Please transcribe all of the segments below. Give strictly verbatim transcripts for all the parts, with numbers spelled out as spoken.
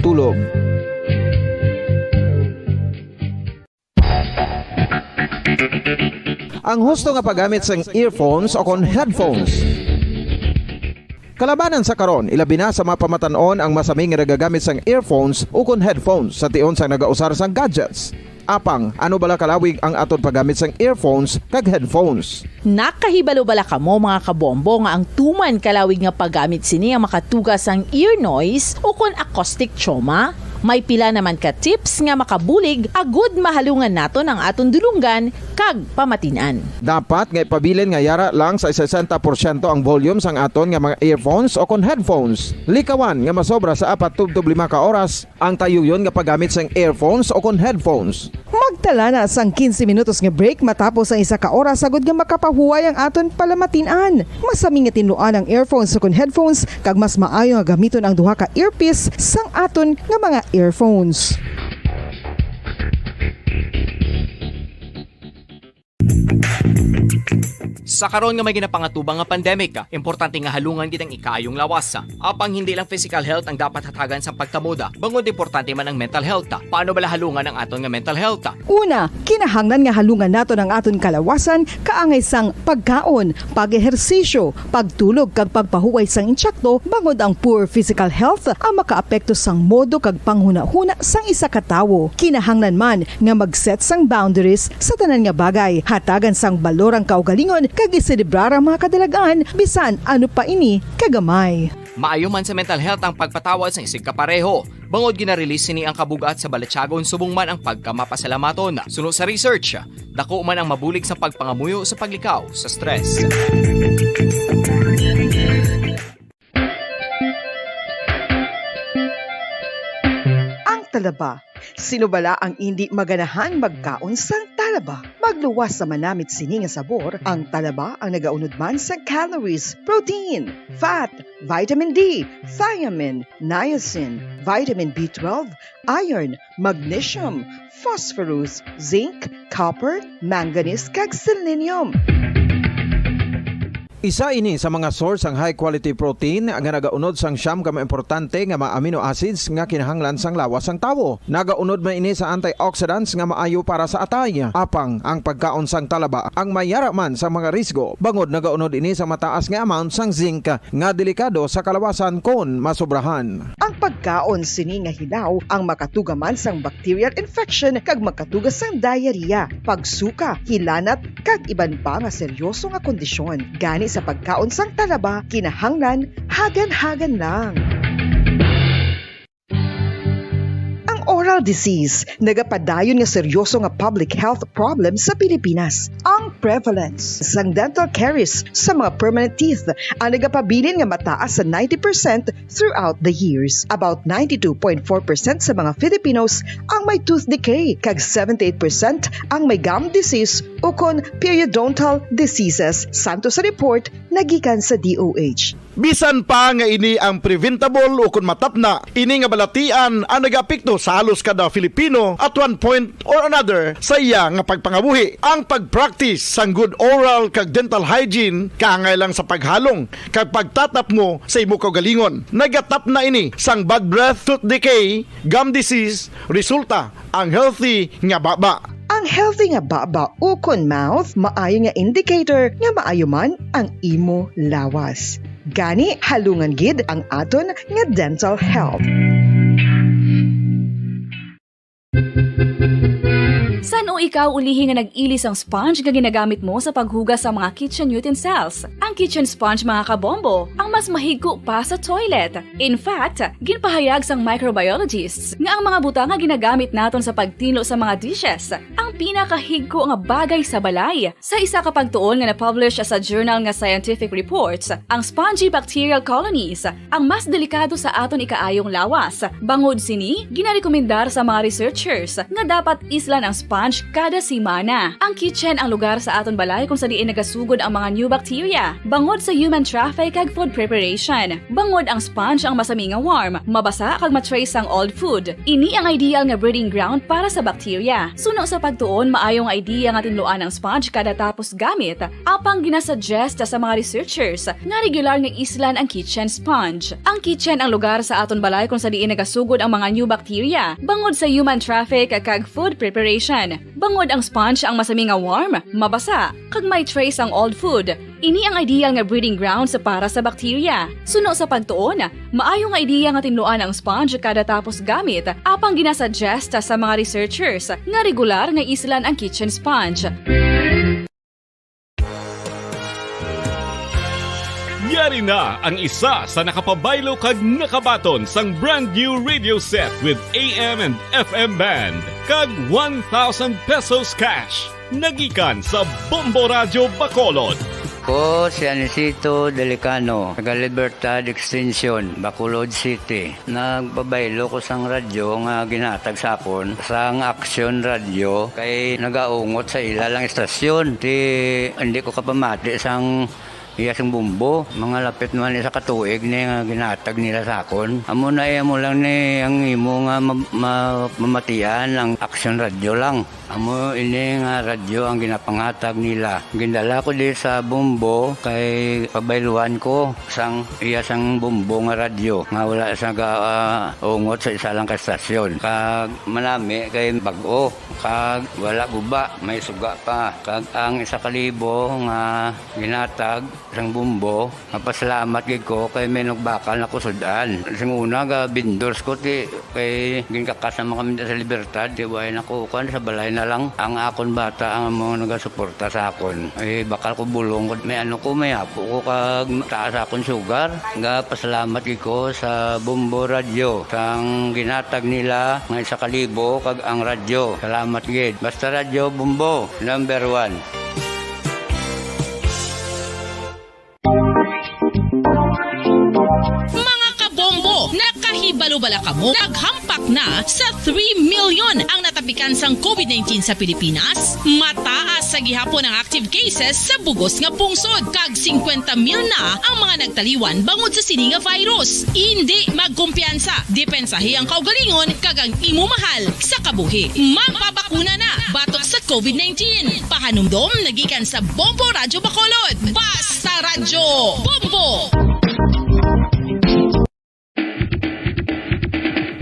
tulog. Ang husto nga paggamit sang earphones o kon headphones. Kalabanan sa karon, ilabi na sa mga pamatan-on ang masami nga nagagamit sang earphones o kon headphones sa tion sang nagausar sang gadgets. Apang, ano bala kalawig ang aton paggamit sang earphones kag headphones? Nakahibalo bala kamo, mga kabombo, nga ang tuman kalawig nga paggamit sini ang makatuga sang ear noise o kon acoustic trauma? May pila naman ka tips nga makabulig agud mahalungan naton ang aton dulonggan kag pamatin-an. Dapat nga ipabilin nga yara lang sa sesenta porsyento ang volume sang aton nga mga earphones o kon headphones. Likawan nga masobra sa apat tubtob lima ka oras ang tayuyon nga paggamit sang earphones o kon headphones. Magtala na sang quince minutos nga break matapos ang isa ka oras, agud nga makapahuway ang aton palamatin-an. Masami nga tinluan ang earphones o kon headphones, kag mas maayo nga gamiton ang duha ka earpiece sang aton nga mga earphones. Sa karon nga may ginapangatubang nga pandemic, importante nga halungan gid ang ikaayong lawas. Apang hindi lang physical health ang dapat hatagan sang pagtamod, bangod importante man ang mental health. Paano bala halungan ang aton nga mental health? Una, kinahanglan nga halungan naton ang aton kalawasan kaangay sang pagkaon, pag-ehersisyo, pagtulog kag pagpahuway sang intsakto, bangod ang poor physical health ang makaapekto sang modo kag panghunahuna sang isa ka tawo. Kinahanglan man nga mag-set sang boundaries sa tanan nga bagay, hatagan sang balor ang kaugalingon kag iselebrar ang mga kadalag-an, bisan ano pa ini kagamay. Maayo man sa mental health ang pagpatawad sang isigkapareho, bangod gina-release sini ang kabug-at sa balatyagon subong man ang pagkamapasalamaton. Suno sa research, dako man ang mabulig sa pagpangamuyo sa paglikaw sa stress. Ang talaba. Sino bala ang indi maganahan magkaon sang talaba? Magluwas sa manamit sini nga sabor, ang talaba ang nagaunod man sang calories, protein, fat, vitamin D, thiamine, niacin, vitamin B twelve, iron, magnesium, phosphorus, zinc, copper, manganese, kag selenium. Isa ini sa mga source sang high quality protein nga nagaunod sang siyam ka mga importante nga mga amino acids nga kinahanglan sang lawas sang tawo. Nagaunod man ini sa antioxidants nga maayo para sa atay. Apang ang pagkaon sang talaba ang mayara man sa mga risgo, bangod nagaunod ini sa mataas nga amount sang zinc nga delikado sa kalawasan kon masobrahan. Ang pagkaon sini nga hilaw ang makatuga man sang bacterial infection kag makatuga sang diarrhea, pagsuka, hilanat, kag iban pa nga seryoso nga kondisyon. Gani sa pagkaon sang talaba, kinahanglan hagan-hagan lang. Ang oral disease nagapadayon nga seryoso nga public health problem sa Pilipinas. Ang prevalence sang dental caries sa mga permanent teeth ang nagapabilin nga mataas sa ninety percent throughout the years. About ninety-two point four percent sa mga Filipinos ang may tooth decay, kag seventy-eight percent ang may gum disease ukon periodontal diseases, santo sa report nga gikan sa D O H. Bisan pa nga ini ang preventable ukon matapna, ini nga balatian ang nagaapekto sa halos kada Filipino at one point or another sa iya nga pagpangabuhi. Ang pag-practice sang good oral kag dental hygiene kaangay lang sa paghalong kag pagtatapngo sa imo kaugalingon. Nagatapna ini sang bad breath, tooth decay, gum disease, resulta ang healthy nga baba. Ang healthy nga baba ukon mouth maayo nga indicator nga maayo man ang imo lawas. Gani, halungan gid ang aton nga dental health. San-o ikaw ulihi nga nag-ili sang sponge nga ginagamit mo sa paghugas sa mga kitchen utensils? Ang kitchen sponge, mga kabombo, ang mas mahigko pa sa toilet. In fact, ginpahayag sang microbiologists nga ang mga butang nga ginagamit naton sa pagtinlo sa mga dishes ang pinakahigko nga bagay sa balay. Sa isa ka pagtuon nga na-publish sa journal nga Scientific Reports, ang spongy bacterial colonies ang mas delikado sa aton ikaayong lawas. Bangod sini, ginarekomendar sa mga researchers nga dapat islan ang sponge kada semana. Ang kitchen ang lugar sa aton balay kung sa diin nagasugod ang mga new bacteria. Bangod sa human traffic kag food preparation, bangod ang sponge ang masami nga warm, mabasa kag ma-trace sang old food. Ini ang ideal nga breeding ground para sa bacteria. Suno sa pag Tuon, maayo nga idea nga tinluan ang sponge kada tapos gamit. Apang ginasuggest sa mga researchers nga regular nga islan ang kitchen sponge. Ang kitchen ang lugar sa aton balay kung sa diin nagasugod ang mga new bacteria bangod sa human traffic kag food preparation. Bangod ang sponge ang masami nga warm, mabasa, kag may trace ang old food. Ini ang ideal nga breeding grounds para sa bacteria. Suno sa pagtuon, maayo nga ideya nga tinluan ang sponge kada tapos gamit, apang ginasuggest sa mga researchers nga regular nga islan ang kitchen sponge. Yari na ang isa sa nakapabaylo kag nakabaton sang brand new radio set with A M and F M band kag one thousand pesos cash. Nagikan sa Bombo Radyo Bacolod. Ko si Anisito Delicano, taga Libertad Extension, Bacolod City. Nagpabaylo ko sang radyo nga ginhatag sa akon sang Action Radyo kay nagaungot sa ila lang istasyon. Ti hindi ko kapamati sang iya sing bumbo. Mga lapit man isa ka tuig ni nga ginhatag nila sa akon. Amo na iya mo lang ni ang imo nga ma- ma- mamatian ang Action Radyo lang. Amo ini nga radyo ang ginapanghatag nila. Gindala ko di sa Bombo kay pabayluhan ko sang iya sang Bombo nga radyo nga wala sa ga, ah, ungot sa isa lang ka estasyon. Kag manami kay bag-o kag wala guba, may suga pa. Kag ang isa ka libo nga ginatag sang Bombo, mapasalamat gid ko kay may nagbakal na ko sud-an. Sing una, ga vendors ko ti kay ginkakas naman kami sa Libertad, ti way na ko kuan, sa balay na lang. Ang akon bata ang mga nagasuporta sa akon. Eh, bakal ko bulong ko, may ano ko, may apo ko kag taas akon sugar. Ga pasalamat gid ko sa Bombo Radyo sang ginatag nila nga isa ka libo kag ang radyo. Salamat gid. Basta Radyo Bombo, number one. Mga kabombo, nakahibalo bala kamo? Naghampak na sa three million ang natapikan sang COVID nineteen sa Pilipinas. Mataas sa gihapon ang active cases sa bugos nga pungsod, kag singkwenta mil na ang mga nagtaliwan bangod sa sini nga virus. Indi magkumpiyansa, depensahi ang kaugalingon kag ang imo mahal sa kabuhi. Magpabakuna na batok sa COVID nineteen. Pahanumdom nagikan sa Bombo Radyo Bacolod. Basta Radyo Bombo!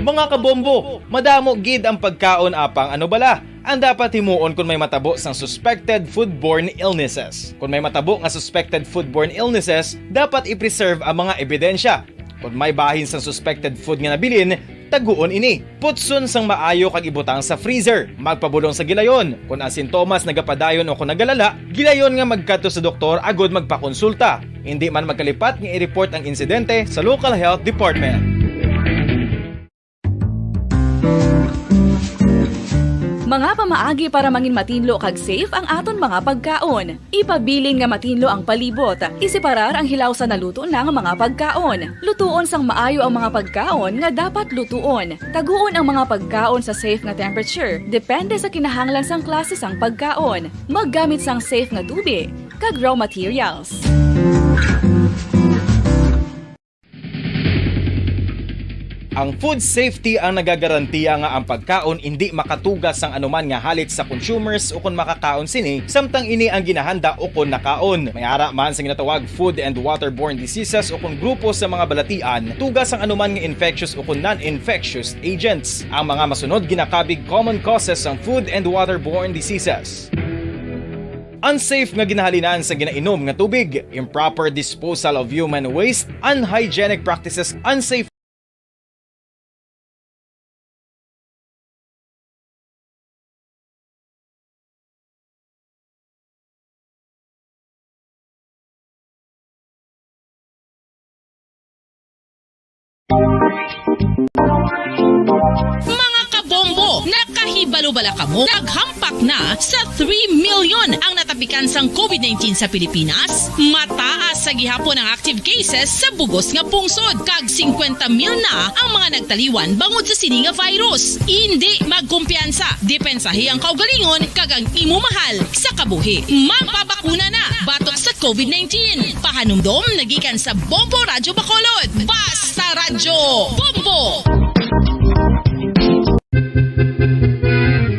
Mga kabombo, madamo gid ang pagkaon, apang ano bala ang dapat himuon kon may matabo sang suspected foodborne illnesses? Kon may matabo nga suspected foodborne illnesses, dapat i-preserve ang mga ebidensya. Kon may bahin sang suspected food nga nabilin, taguon ini. Putson sang maayo kag ibutang sa freezer. Magpabulong sa gilayon. Kon ang sintomas nagapadayon o kon nagalala, gilayon nga magkadto sa doktor agud magpakonsulta. Indi man magkalipat nga i-report ang insidente sa local health department. Mga pamaagi para mangin matinlo kag safe ang aton mga pagkaon. Ipabilin nga matinlo ang palibot. Iseparar ang hilaw sa naluto na nga mga pagkaon. Lutuon sang maayo ang mga pagkaon nga dapat lutuon. Taguon ang mga pagkaon sa safe nga temperature, depende sa kinahanglan sang klase sang pagkaon. Maggamit sang safe nga tubi kag raw materials. Ang food safety ang nagagarantiya nga ang pagkaon indi makatuga sang anuman nga halit sa consumers ukon makakaon sini, samtang ini ang ginahanda ukon nakaon. May ara man sa ginatawag food and waterborne diseases ukon grupo sa mga balatian, tuga sang anuman nga infectious ukon non-infectious agents. Ang mga masunod ginakabig common causes sang food and waterborne diseases. Unsafe nga ginahalinan sa ginainom nga tubig, improper disposal of human waste, unhygienic practices, unsafe Mga kabombo, nakahibalo bala kamo? Naghampak na sa three million ang natapikan sang COVID nineteen sa Pilipinas. Mataas sa gihapon ang active cases sa bugos nga pungsod, kag singkwenta mil na ang mga nagtaliwan bangod sa sini nga virus. Indi magkumpiyansa, depensahi ang kaugalingon kag ang imo mahal sa kabuhi. Magpabakuna na batok sa COVID nineteen. Pahanumdom nagikan sa Bombo Radyo Bacolod. Basta Radyo Bombo!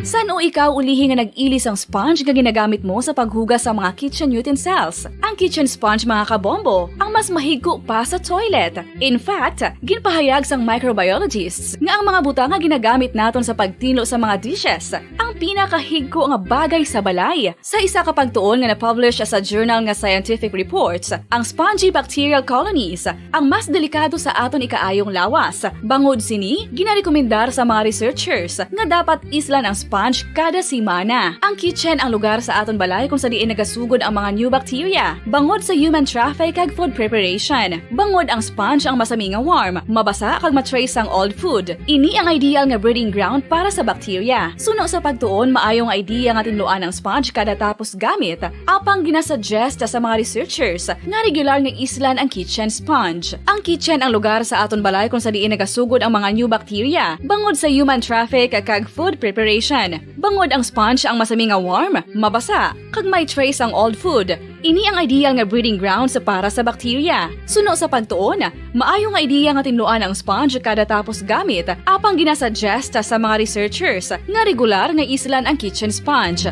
San-o Ikaw ulihi nga nag-ili sang sponge nga ginagamit mo sa paghugas sa mga kitchen utensils. Ang kitchen sponge, mga kabombo, ang mas mahigko pa sa toilet. In fact, ginpahayag sang microbiologists nga ang mga butang nga ginagamit naton sa pagtinlo sa mga dishes ang pinakahigko nga bagay sa balay. Sa isa ka pagtuon nga na-publish sa journal nga Scientific Reports, ang spongy bacterial colonies ang mas delikado sa aton ikaayong lawas. Bangod sini, ginarekomendar sa mga researchers nga dapat islan ang sponge kada semana. Ang kitchen ang lugar sa aton balay kung sa diin nagasugod ang mga new bacteria, bangod sa human traffic kag food preparation. Bangod ang sponge ang masami nga warm, mabasa kag ma-trace ang old food. Ini ang ideal nga breeding ground para sa bacteria. Suno sa pagtuon, maayo nga idea nga tinluan ang sponge kada tapos gamit, apang ginasuggest sa mga researchers nga regular nga islan ang kitchen sponge. Ang kitchen ang lugar sa aton balay kung sa diin nagasugod ang mga new bacteria, bangod sa human traffic kag food preparation. Bangod ang sponge ang masami nga warm, mabasa, kag may trace ang old food. Ini ang ideal nga breeding grounds para sa bacteria. Suno sa pagtuon, maayo nga ideya nga tinluan ang sponge kada tapos gamit, apang ginasuggest sa mga researchers nga regular nga islan ang kitchen sponge.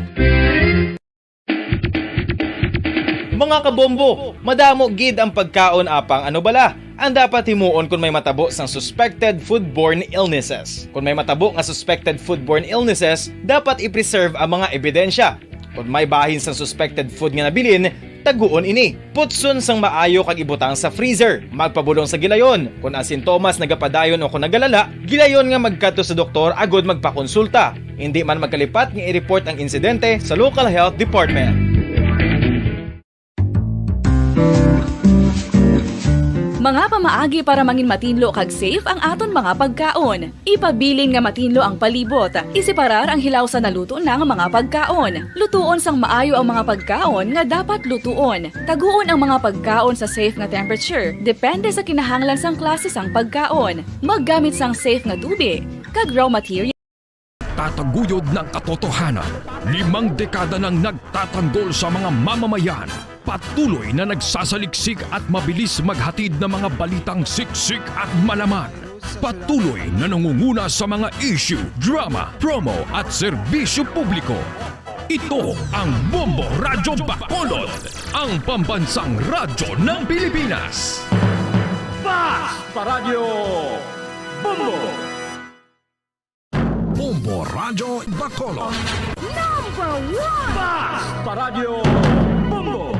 Mga kabombo, madamo gid ang pagkaon, apang ano bala ang dapat himuon kon may matabo sang suspected foodborne illnesses? Kon may matabo nga suspected foodborne illnesses, dapat i-preserve ang mga ebidensya. Kon may bahin sang suspected food nga nabilin, taguon ini. Putson sang maayo kag ibutang sa freezer. Magpabulong sa gilayon. Kon ang sintomas nagapadayon o kon nagalala, gilayon nga magkadto sa doktor agud magpakonsulta. Indi man magkalipat nga i-report ang insidente sa local health department. Mga pamaagi para mangin matinlo kag safe ang aton mga pagkaon. Ipabilin nga matinlo ang palibot. Iseparar ang hilaw sa naluto na nga mga pagkaon. Lutuon sang maayo ang mga pagkaon nga dapat lutuon. Taguon ang mga pagkaon sa safe nga temperature, depende sa kinahanglan sang klase sang pagkaon. Maggamit sang safe nga tubig kag raw material. Tataguyod ng katotohanan. Limang dekada nang nagtatanggol sa mga mamamayan. Patuloy na nagsasaliksik at mabilis maghatid ng mga balitang siksik at malaman. Patuloy na nangunguna sa mga issue, drama, promo at serbisyo publiko. Ito ang Bombo Radyo Bacolod, ang pambansang radyo ng Pilipinas. Fast Radyo Bombo. Bombo Radyo Bacolod. Number one! Fast Radyo Bombo.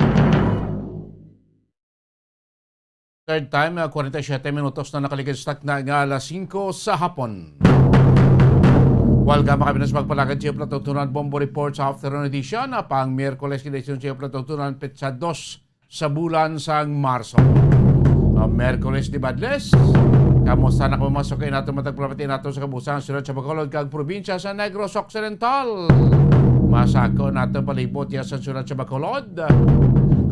Third time, ah, forty-seven minutos na nakaligid sa takna nga alas singko sa hapon. Welcome, mga kabinas, magpalagad sa Plato Tunan Bombo Report sa afternoon edition, ah, pang Miyerkules, edisyon sa Plato Tunan, petsa dos sa bulan sang Marso. Ah, Miyerkules di Badles, kamusta na kamo, mga suki nato, matag pulapati nato sa kabusang siyudad sa Bacolod kag probinsya sa Negros Occidental? Masako nato palibot ya sa siyudad sa Bacolod.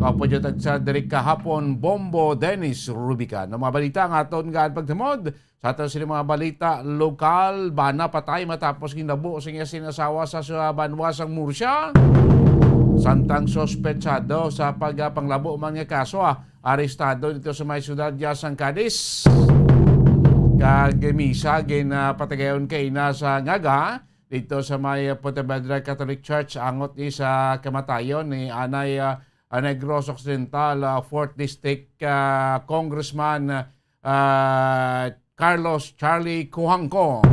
Kaupod yung tagsa diri kahapon, Bombo Dennis Rubican. Ang mga balita nga aton gaan pagtamod sa aton sini mga balita lokal, bana patay matapos ginabo sa iya sinasawa sa, sa banwa sang Murcia. Samtang suspetsado sa pagpanglabo man nga kaso, ah, arestado dito sa may siyudad ya sang Cadiz. Kag misa ginapatigayon kaina sa ngaga dito sa may Pontevedra Catholic Church, angot ni sa kamatayon ni anay, ah, Negros Occidental, ah, Fourth District, ah, Congressman, ah, Carlos Charlie Cujanco.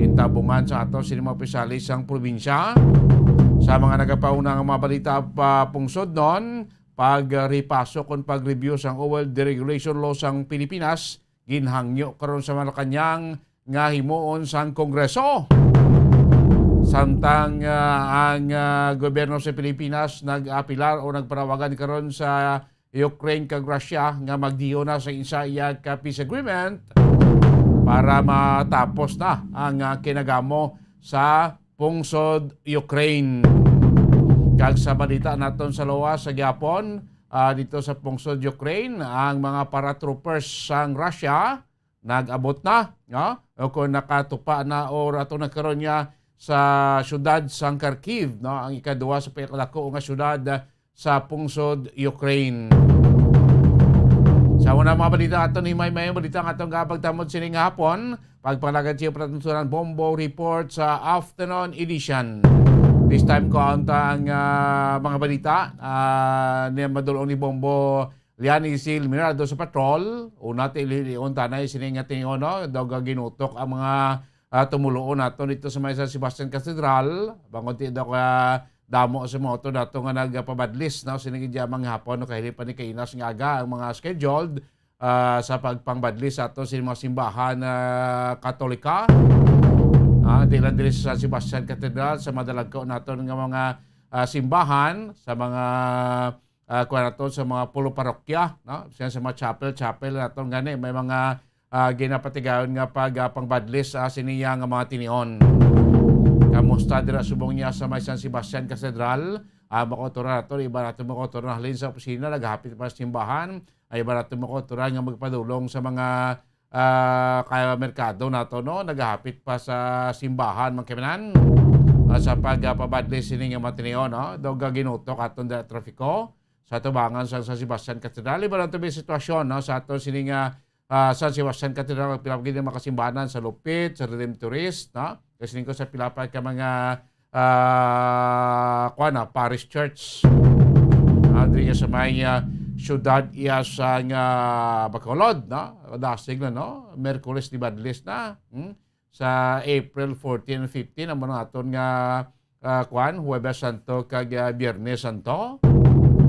Gintabungan sa ato sini mga opisyales sang probinsya. Sa mga nagapauna nga mga balita pa pungsod non, pag-repaso kon pag-review sang oil deregulation law sang Pilipinas, ginhangyo karon sa Malacañang nga himuon sang Kongreso. Samtang, ah, ang, ah, gobyerno sa Pilipinas nag-apilar o nagpanawagan karon sa Ukraine kag Russia nga magdiyo na sa isa iya ka peace agreement para matapos na ang, ah, kinagamo sa pungsod Ukraine. Kag sa balita naton sa luwas sa gihapon, ah, dito sa pungsod Ukraine, ang mga paratroopers sang Russia nag-abot na, no? O kung nakatupa na o ato na karon niya sa siyudad sang Kharkiv, no? Ang ikaduha sa pinakalako nga siyudad, ah, sa pungsod Ukraine. Sa una mga balita ato ni may may balita nga atong kapagtamod sining hapon, pagpalagad siya patuntunan Bombo Report sa afternoon edition. This time ko ang tang ah, mga balita ah, ni madulong ni Bombo Liani Sil Mirado sa patrol. Una ti lilion tanay sini nga tingono, daw ginutok ang mga ah, tumuloon nato dito sa may San Sebastian Cathedral. Bangod ti daw ka damo sa mga auto nato nga nagpabadlis, no? Sini gid mga hapon, no? Kahili pa ni kainas nga aga ang mga scheduled ah, sa pagpangbadlis sa ato sa mga simbahan ah, Katolika. Ah, di lang diri sa San Sebastian Cathedral, sa madalagko naton nga mga ah, simbahan, sa mga ah, kuwan nato, sa mga pulo parokya, no? Sa, sa mga chapel, chapel naton gani may mga ah, ginapatigayon nga pag ah, pangbadlis ah, siniya nga mga tinion. Kamusta dira subong niya sa may San Sebastian Cathedral? Ah, makauturan nato, iba nato makauturan halin sa opisina, naghapit pa sa simbahan. Ay iba nato makauturan nga magpadulong sa mga ah, kaya merkado nato, no? Nagahapit pa sa simbahan, mga kaibigan. Ah, sa pagpabadlis sini nga mga tinion, no? Daw ginutok aton dira trafiko sa tubangan sa San Sebastian Cathedral. Iba lang to may sitwasyon, no? Sa aton sini nga ah, San Sebastian Cathedral, pila gid ang makasimbahanan sa Lupit, sa Redemptorist, no? Kasi ko sa pila pa ka mga ah, kuwan na, parish church. Ah, diri sa may ah, syudad iya sa nga Bacolod, no? Dasig na, no? Merkules di Badlis na. Hmm? Sa April fourteen and fifteen, amo na aton nga ah, kuwan, Huwebes Santo kag ah, Biyernes Santo.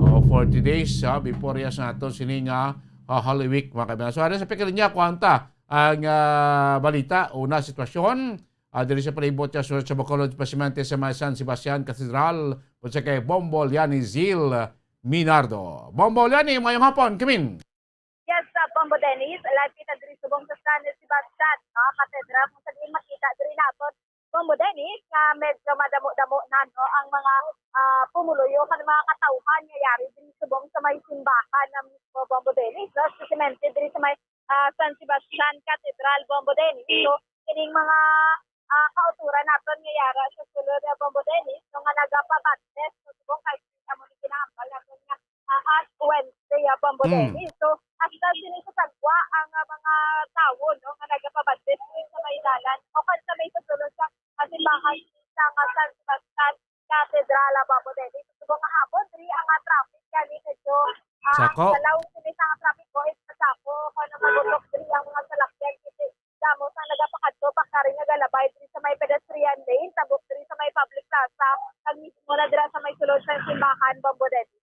O, forty days ah, before iya sa aton sini nga ah, Holy Week, mga kaibigan. So, ano sa pikil niya, kuwan ta ang ah, balita, una sitwasyon, ah, diri sa palibot sa sulod sa Bacolod, espesiyalmente sa may San Sebastian Cathedral, kung sa kay Bombo Liani Zil Minardo. Bombo Liani, mayong hapon, kamin. Yes, sa Bombo Dennis, live kita diri subong sa San Sebastian, no? Katedral, kung sa diin makita diri naton, Bombo Dennis, nga medyo madamo-damo na, no, ang mga ah, pumuluyo kan mga katawhan nga yari diri subong sa may simbahan na mismo, Bombo Dennis, no? Espesiyalmente diri sa may ah, San Sebastian Cathedral, Bombo Dennis. So, kining mga ah, kauturan naton nga yara sa sulod, ah, Bombo Dennis, no, nga nagapabadtes sa subong kay amo ni ginahambal naton nga ah, Ash Wednesday, ah, Bombo Mm. Dennis. So, hasta sini sa sagwa ang ah, mga tawo, no, nga nagapabadtes diri sa may dalan o kan sa may pasulod sa ah, simbahan sa nga San Sebastian Cathedral, ah, Bombo Dennis. Sa subong nga hapon, diri ang ah, traffic gani medyo ah, Sako. Ang galaw sini sa traffic ko is masako kung ano mabutok diri ang mga salakyan kasi damo sa nagapakadto pa kari nga galabay diri sa may pedestrian lane, tabok diri sa may public plaza, kag mismo na dira sa may sulod sa simbahan, Bombo Dennis.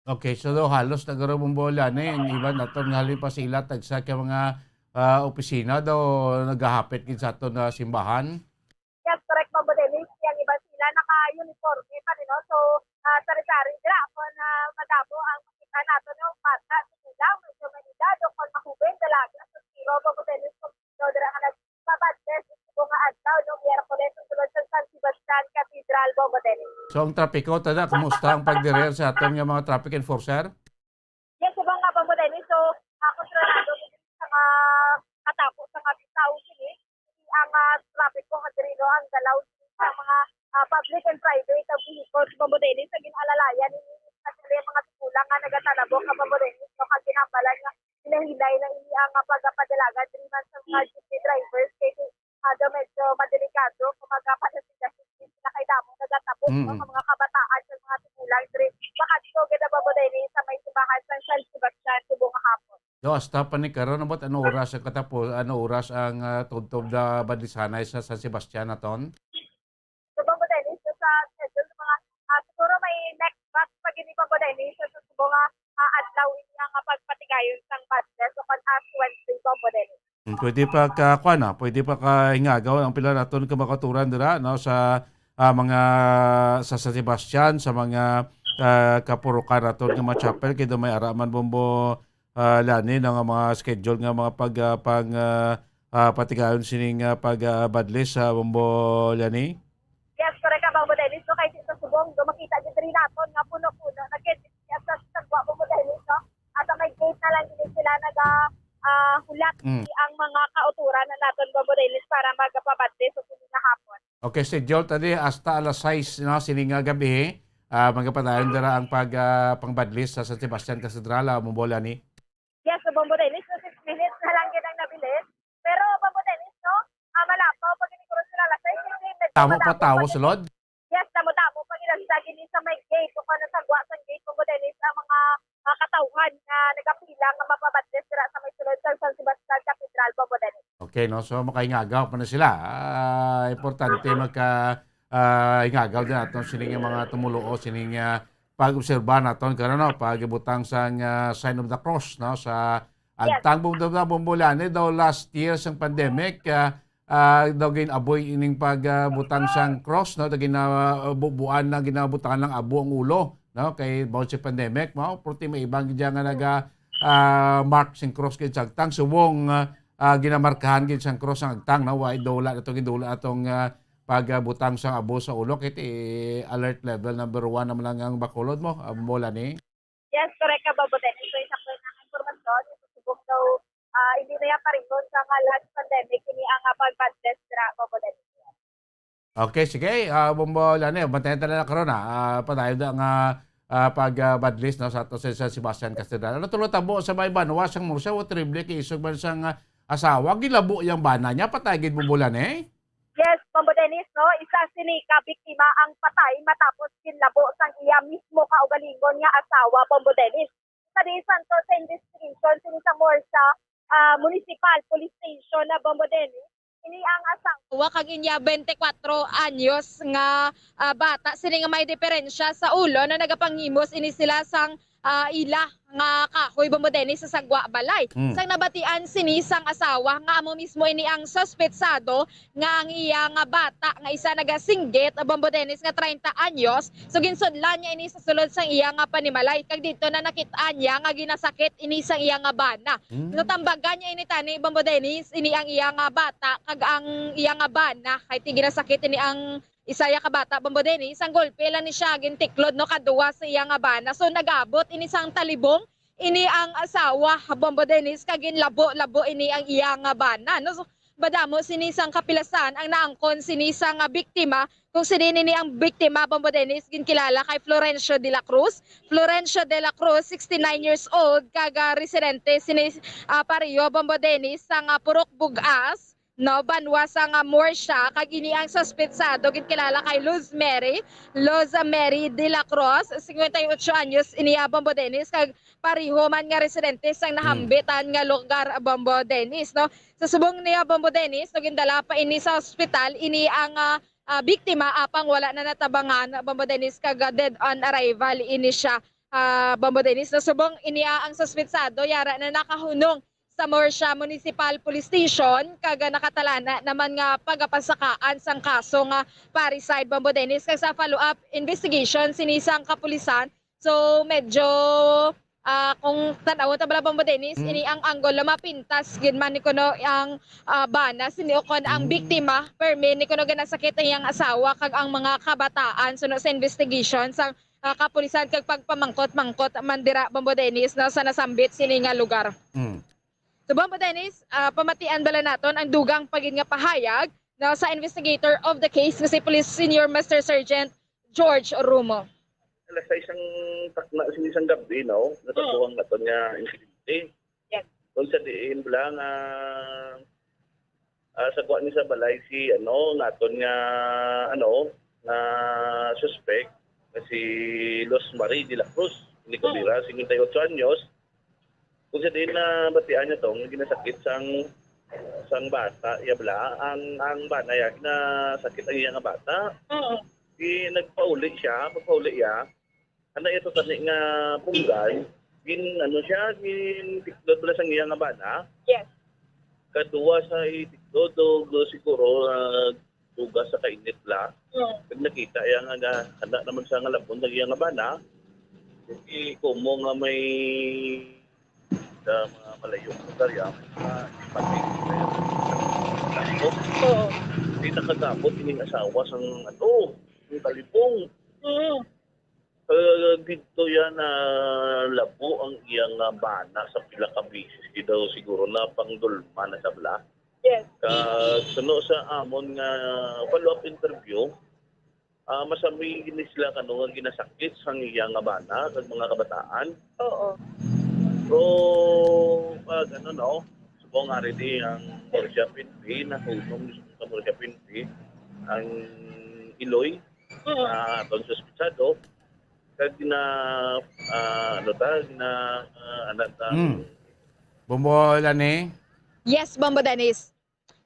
Okay, so daw halos nagarumbol yan eh. Ang iban naton nga halin pa sila tagsa ka mga ah, opisina daw nagahapit gid sa aton nga simbahan. Yes, correct, Bombo Dennis. Yang iban sila naka-uniforme pa rin, no? So, ah, sari-sari dira kung ah, madamo ang makita nato, no? Bata, sila, medyo may edad, o kung mahubin, dalaga, so, zero, Bombo Dennis, kung no, dira nga nagpabadtes, ito nga adlaw, no? Miyerkules, ang sulod sa San Sebastian Cathedral, Bombo Dennis. So, ang trapiko, tada, kumusta ang pagdirir sa aton nga mga traffic enforcer? Yes, subong nga, Bombo Dennis. So, ah, kontrolado mo sa mga katapo sa mga tawo sini. Ang ah, traffic ko kadiri, no, ang galaw sa mga ah, public and private ah, vehicles, Bombo Dennis, sa ginalalayan ini, especially ang mga tigulang nga nagatalabok ka, Bombo Dennis, no, kag ginambalan nga hinay-hinay na ini ang ah, pagpadalagan diri man sa mga jeepney drivers kay ah, daw medyo madelikado kung magpadasigdasig sila kay damo nagatabok, no, Mm. Ang mga kabataan sa mga tigulang diri. Makadto gid ang Bombo Dennis sa may simbahan sa San Sebastian subong nga hapon. Yo, hasta pa ni karon, about ano oras ang katapos, ano oras ang ah, tubtob na badlisanay sa San Sebastian naton? So, Bombo Dennis, so sa schedule sa mga, ah, siguro may next batch pa gini, Bombo Dennis, so, sa subong nga ah, adlaw ini ang ah, pagpatigayon sang badles o kan Ash Wednesday, Bombo Dennis. Mm, pwede pa ka, kuwan na, pwede pa ka hingagaw ang pila naton ka makaturan dira, no, sa ah, mga sa San Sebastian, sa mga ah, kapurukan naton nga mga chapel, kay daw may ara man, Bombo ah, Lani, no, nga mga schedule nga mga pag ah, pang ah, ah, patigayon sining ah, pag ah, badlis sa, Bombo Lani. Yes, correct ka, Bombo Dennis. No, kay sa subong, do makita gid diri naton nga puno-puno na gid sa sagwa, Bombo Dennis, no? At may gate na lang gid sila naga ah, hulat Mm. ang mga kauturan na naton, Bombo Dennis, para magpabadlis sa sini nga hapon. Okay, schedule tadi hasta alas sais, no, sini nga gabi. Ah, magapadayon dira ang pag ah, pangbadlis sa San Sebastian Cathedral, ah, Bombo Lani. Yes, Bombo Bombo Dennis, no, six minutes na lang gid ang nabilin. Pero, Bombo Dennis, no, ah, malapaw pa gid ni Cruz sila alas sais, kasi medyo Tama pa madamo tawo pa gid. Sulod? Yes, damo-damo pa gid ang sa gini sa may gate, o kung ano, sa gwa sa gate, Bombo Dennis, ang mga, ah, katawhan nga nagapila nga mapabadlis dira sa may sulod sa San Sebastian Cathedral, Bombo Dennis. Okay, no? So, makahingagaw pa na sila. Ah, importante magka ah, hingagaw din naton sining mga tumuluo, sining ah, pag-obserba naton karon, no, pagbutang sang ah, sign of the cross, no, sa agtang. Bum-, bum-, Bombo Lani, daw last year sang pandemic, ah, ah, daw ginaboy ining pagbutang sang cross, no, daw ginabubuan na, ginabutangan lang abo ang ulo, no, kay bawod sa pandemic, no, purti may iban gid nga naga ah, mark sing cross gid sa agtang, subong ah, ah, ginamarkahan gid sang cross ang agtang, no, wa daw wala nato gidula atong ah, pagbutang sang abo sa ulo, kay ti alert level number one naman lang ang Bacolod mo, ah, Bombo Lani. Yes, correct ka, Bombo Dennis. So, isa po ng impormasyon, yung subong daw, ah, hindi na yan pareho sa mga last pandemic, ini ang ah, pagbadlis dira, Bombo Dennis. Okay, sige. Ah, Bombo Lani, bantayan ta na karon, ah. Ah, padayon na nga ah, pag ah, badlis, no, sa ato sa San Sebastian Cathedral. Ano tulo tabo sa may banwa sang Murcia, wa, terrible kay isog man sang ah, asawa, gilabo yang bana niya, patay gid, Bombo Lani. Yes, Bombo Dennis, no? Isa sini ka biktima ang patay matapos ginlabo sang iya mismo kaugalingon nga asawa, Bombo Dennis. Sa di santo sa investigation sini sa Murcia ah, Municipal Police Station na, Bombo Dennis, ini ang asawa kag iya twenty-four anyos nga ah, bata sini nga may diferensya sa ulo na nagapangimos ini sila sang ah, ila nga kahoy, Bombo Dennis, sa sagwa balay. Hmm. Sang nabatian sini sang asawa nga amo mismo ini ang suspetsado nga ang iya nga bata nga isa nagasinggit, Bombo Dennis, nga treinta anyos. So, ginsudlan niya ini sa sulod sang iya nga panimalay. Kag dito na nakit-an niya nga ginasakit ini sang iya nga bana. Hmm. Natambagan niya ini tani, Bombo Dennis, ini ang iya nga bata kag ang iya nga bana. Kay ti ginasakit ini ang isa ya ka bata, Bombo Dennis, ang golpe lang ni siya gintiklod, no, kaduwa sa iya nga bana. So, nagabot ini sang talibong ini ang asawa, Bombo Dennis, kag ginlabo-labo ini ang iya nga bana, no? So, madamo sini sang kapilasan ang naangkon sini sang biktima. Kung sini nini ang biktima, Bombo Dennis, ginkilala kay Florencio de la Cruz. Florencio de la Cruz, sixty-nine years old, kag ah, residente sini ah, pareho, Bombo Dennis, sang ah, Purok Bugas, no, banwa sang ah, Murcia, kag ini ang suspetsado ginkilala kay Luz Mary, Luz Mary de la Cruz, cincuenta y ocho anyos ini, ah, Bombo Dennis, kag pareho man nga residente sang nahambitan nga lugar, Bombo Dennis, no. Sa subong niya, Bombo Dennis, no, gindala pa ini sa ospital ini ang ah, ah, biktima, apang wala na natabangan, Bombo Dennis, kag ah, dead on arrival ini siya, ah, Bombo Dennis. No, subong ini ah, ang suspetsado yara na nakahunong sa Murcia Municipal Police Station, kag ah, nakatalana naman nga pagapasakaan sang kaso nga parricide, Bombo Dennis, kag sa follow-up investigation sini sang kapulisan. So, medyo ah, kung tan-awon ta bala, Bombo Dennis, Mm. ini ang angulo, mapintas gid man ni kuno ang ah, bana sini, o kon ang Mm. biktima permi ni kuno ginasakit ang iyang asawa kag ang mga kabataan suno sa investigation sang ah, kapulisan kag pagpamangkot-mangkot man dira, Bombo Dennis, no, sa nasambit sini nga lugar. Mm. So, Bombo Dennis, ah, pamatian bala naton ang dugang pa gid nga pahayag, no, sa investigator of the case nga si Police Senior Master Sergeant George Romo. Alas sais ang takna sini sang gabi, no? Natabo ang aton nga insidente. Yes. Kung sa diin bala nga ah, sagwa ni sa balay si, ano, naton nga, ano, nga suspect nga si Luz Marie de la Cruz. Ini ko Mm. bira, cincuenta y ocho anyos. Kung sa diin na batian niya to, nga ginasakit sang sang bata, iya bala, ang ang bana ya ginasakit ang iya nga bata. Oo. Di nagpauli siya, pagpauli iya, ana ito tani nga punggan, gin ano siya, gin tiklod bala sang iya nga bana. Yes. Kaduwa sa itiklod, do, do siguro uh, duga sa kainit la. Mm. Pag nakita iya nga, nga handa naman sa nga labon ang iya nga bana, ikumo nga may sa mga malayo sa lugar ya, mga ipati kaya Oo. Di nakagabot ining asawa sang ano, yung talibong. Mm. Uh, dito yan na labo ang iyang ah, bana sa pila ka bisis. Di daw siguro na pangdulma na sa bala. Yes. Kag suno sa amon nga follow-up interview, ah, masami gini sila kano nga ginasakit sang iya nga bana kag mga kabataan. Oo. So, pag ano, no, subong nga rin ang Murcia P N P, nahunong sa Murcia P N P ang Iloy, ah, atong suspitsado, kag na, ah, ano ta, na, ah, anak ta. Hmm. Bombo, Lani? Yes, Bombo Dennis.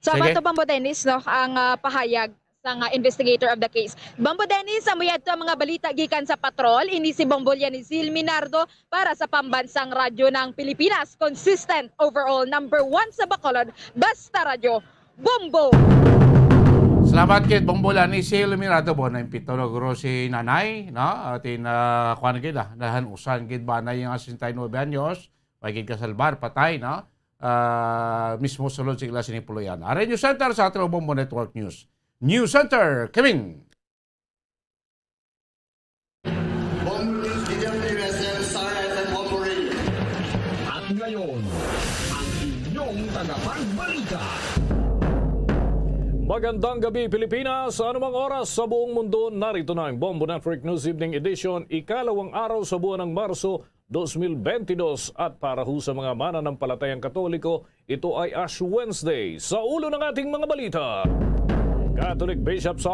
So, Sige. Bato, Bombo Dennis, no, ang, ah, pahayag sang investigator of the case. Bombo Dennis, amo yadto ang mga balita gikan sa patrol. Ini si Bombo Lianisil Minardo para sa Pambansang Radyo ng Pilipinas. Consistent, overall, number one sa Bacolod. Basta Radyo, Bombo! Salamat kay Bombo Lianisil Minardo. Bon, na impito na guro si Nanay, no? Atin, ah, kuwan gid, ah, nahanusan gid ba na yung sesenta y nuebe anyos? May gid kasalbar, patay, no? Ah, mismo sulod sa ila sini puloy-an. Ari News Center sa ating Bombo Network News. News Center, Kevin. Bombo News, Gideon P R S M, Star F M, Bombo Radio. At ngayon, ang inyong tagapagbalita. Magandang gabi, Pilipinas. Sa anumang oras sa buong mundo, narito na ang Bombo Network News Evening Edition, ikalawang araw sa buwan ng Marso, dos mil bentidós, at para ho sa mga mananampalatayang Katoliko, ito ay Ash Wednesday. Sa ulo ng ating mga balita, Catholic Bishops'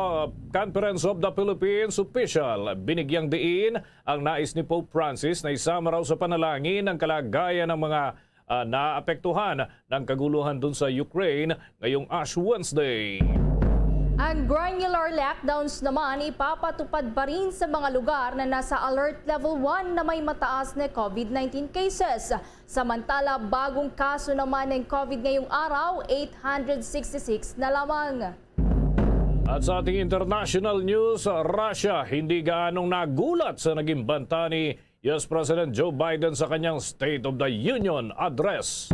Conference of the Philippines official, binigyang diin ang nais ni Pope Francis na isama raw sa panalangin ang kalagayan ng mga, ah, naapektuhan ng kaguluhan dun sa Ukraine ngayong Ash Wednesday. Ang granular lockdowns naman ipapatupad pa rin sa mga lugar na nasa Alert Level one na may mataas na COVID nineteen cases. Samantala, bagong kaso naman ng COVID ngayong araw, eight hundred sixty-six na lamang. At sa ating international news, Russia hindi gaanong nagulat sa naging banta ni U S President Joe Biden sa kanyang State of the Union Address.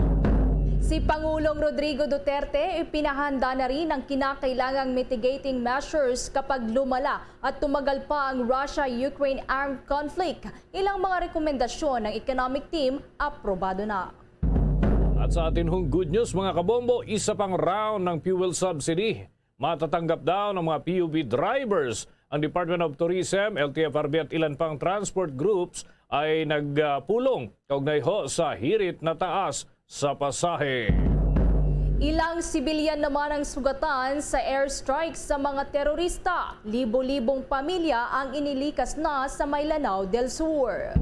Si Pangulong Rodrigo Duterte ipinahanda na rin ang kinakailangang mitigating measures kapag lumala at tumagal pa ang Russia-Ukraine armed conflict. Ilang mga rekomendasyon ng economic team aprobado na. At sa atin hong good news, mga kabombo, isa pang round ng fuel subsidy. Matatanggap daw ng mga P U V drivers. Ang Department of Tourism, L T F R B at ilan pang transport groups ay nagpulong kaugnay ho sa hirit na taas sa pasahe. Ilang sibilyan naman ang sugatan sa airstrike sa mga terorista. Libo-libong pamilya ang inilikas na sa may Lanao del Sur.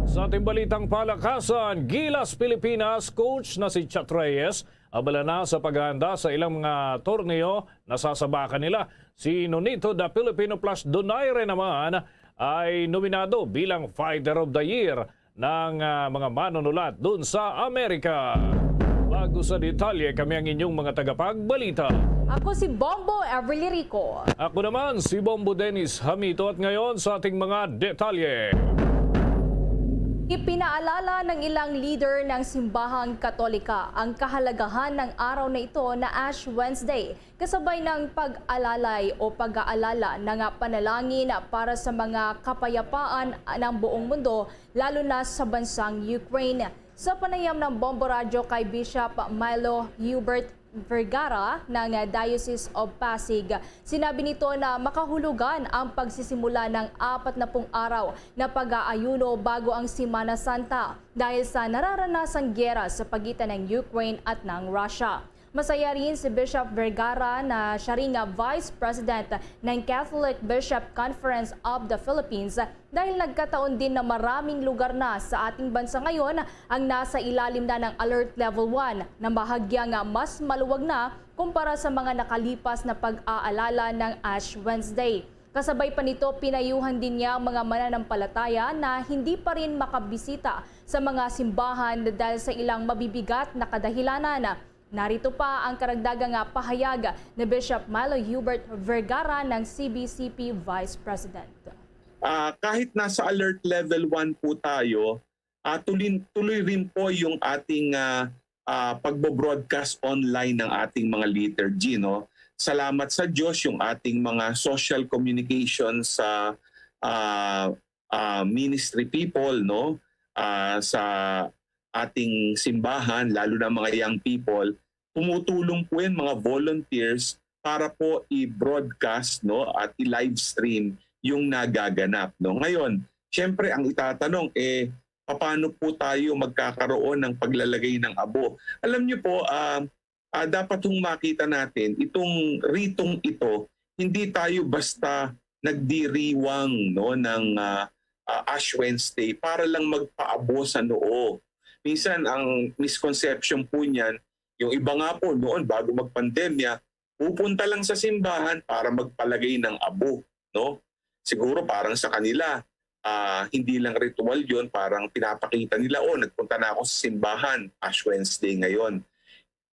Sa ating balitang palakasan, Gilas Pilipinas coach na si Chat Reyes abala na sa paghahanda sa ilang mga torneo na sasabakan nila. Si Nonito the Filipino plus Donaire naman ay nominado bilang Fighter of the Year ng, ah, mga manunulat dun sa Amerika. Bago sa detalye, kami ang inyong mga tagapagbalita. Ako si Bombo Everly Rico. Ako naman si Bombo Dennis Hamito, at ngayon sa ating mga detalye. Ipinaalala ng ilang leader ng Simbahang Katolika ang kahalagahan ng araw na ito na Ash Wednesday, kasabay ng pag-alalay o pag-aalala na nga panalangin para sa mga kapayapaan ng buong mundo, lalo na sa bansang Ukraine. Sa panayam ng Bombo Radyo kay Bishop Milo Hubert Vergara ng Diocese of Pasig, sinabi nito na makahulugan ang pagsisimula ng apat na pung araw na pag-aayuno bago ang Semana Santa dahil sa nararanasang giyera sa pagitan ng Ukraine at ng Russia. Masaya rin si Bishop Vergara na siya rin nga Vice President ng Catholic Bishop Conference of the Philippines dahil nagkataon din na maraming lugar na sa ating bansa ngayon ang nasa ilalim na ng Alert Level one na bahagyang mas maluwag na kumpara sa mga nakalipas na pag-aalala ng Ash Wednesday. Kasabay pa nito, pinayuhan din niya ang mga mananampalataya na hindi pa rin makabisita sa mga simbahan dahil sa ilang mabibigat na kadahilanan. Narito pa ang karagdagang pahayag ni Bishop Milo Hubert Vergara ng C B C P Vice President. Ah, kahit nasa alert level one po tayo, ah, tulin-, tuloy rin po yung ating, ah, ah, pagbo-broadcast online ng ating mga liturgy, no? Salamat sa Diyos, yung ating mga social communication sa, ah, ah, ministry people, no? Ah, sa ating simbahan, lalo na mga young people, tumutulong po yan, mga volunteers, para po i-broadcast, no, at i-live stream yung nagaganap, no? Ngayon, siyempre, ang itatanong, eh, paano po tayo magkakaroon ng paglalagay ng abo. Alam niyo po, ah, ah, dapat hong makita natin, itong ritong ito, hindi tayo basta nagdiriwang, no, ng, ah, ah, Ash Wednesday para lang magpaabo sa noo. Minsan, ang misconception po niyan, yung iba nga po noon, bago magpandemya, pupunta lang sa simbahan para magpalagay ng abo, no? Siguro parang sa kanila, ah, hindi lang ritual yon, parang pinapakita nila, "Oh, nagpunta na ako sa simbahan, Ash Wednesday ngayon."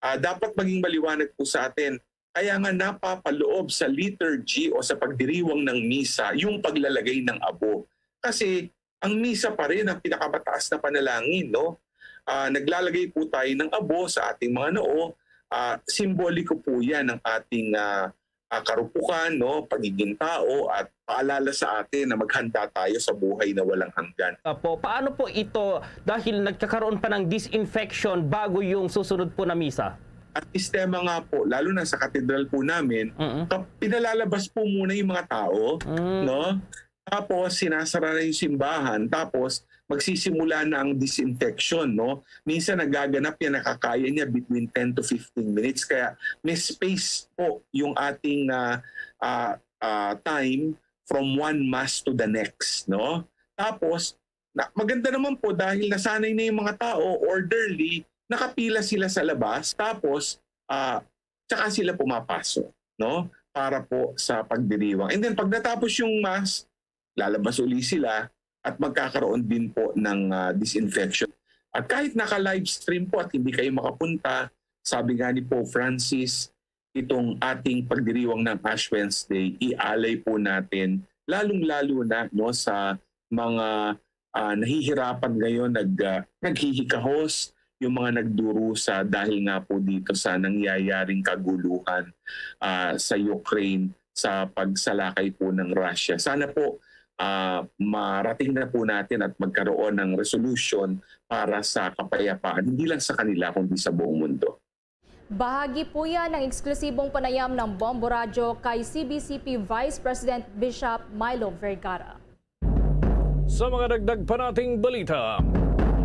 Ah, dapat maging maliwanag po sa atin, kaya nga napapaloob sa liturgy o sa pagdiriwang ng misa yung paglalagay ng abo. Kasi ang misa pa rin ang pinakamataas na panalangin, no? Ah, naglalagay po tayo ng abo sa ating mga noo. Ah, simboliko po yan ng ating, ah, ah, karupukan, no? Pagiging tao at paalala sa atin na maghanda tayo sa buhay na walang hanggan. Apo, paano po ito dahil nagkakaroon pa ng disinfection bago yung susunod po na misa? Ang sistema nga po, lalo na sa katedral po namin, Mm. kap-, pinalalabas po muna yung mga tao, Mm. no? Tapos, sinasara na yung simbahan. Tapos, magsisimula na ang disinfection, no? Minsan, nagaganap yan, nakakaya niya between ten to fifteen minutes. Kaya, may space po yung ating, ah, ah, ah, time from one mass to the next, no? Tapos, na, maganda naman po dahil nasanay na yung mga tao, orderly, nakapila sila sa labas, tapos, ah, tsaka sila pumapasok, no? Para po sa pagdiriwang. And then, pag natapos yung mass, lalabas uli sila at magkakaroon din po ng, ah, disinfection. At kahit naka-live stream po at hindi kayo makapunta, sabi nga ni Pope Francis, itong ating pagdiriwang ng Ash Wednesday, ialay po natin, lalong-lalo na, no, sa mga, ah, nahihirapan ngayon, nag-, ah, naghihikahos, yung mga nagdurusa dahil nga po dito sa nangyayaring kaguluhan, ah, sa Ukraine sa pagsalakay po ng Russia. Sana po, ah, marating na po natin at magkaroon ng resolution para sa kapayapaan, hindi lang sa kanila, kundi sa buong mundo. Bahagi po yan ng eksklusibong panayam ng Bombo Radyo kay C B C P Vice President Bishop Milo Vergara. Sa mga dagdag pa nating balita,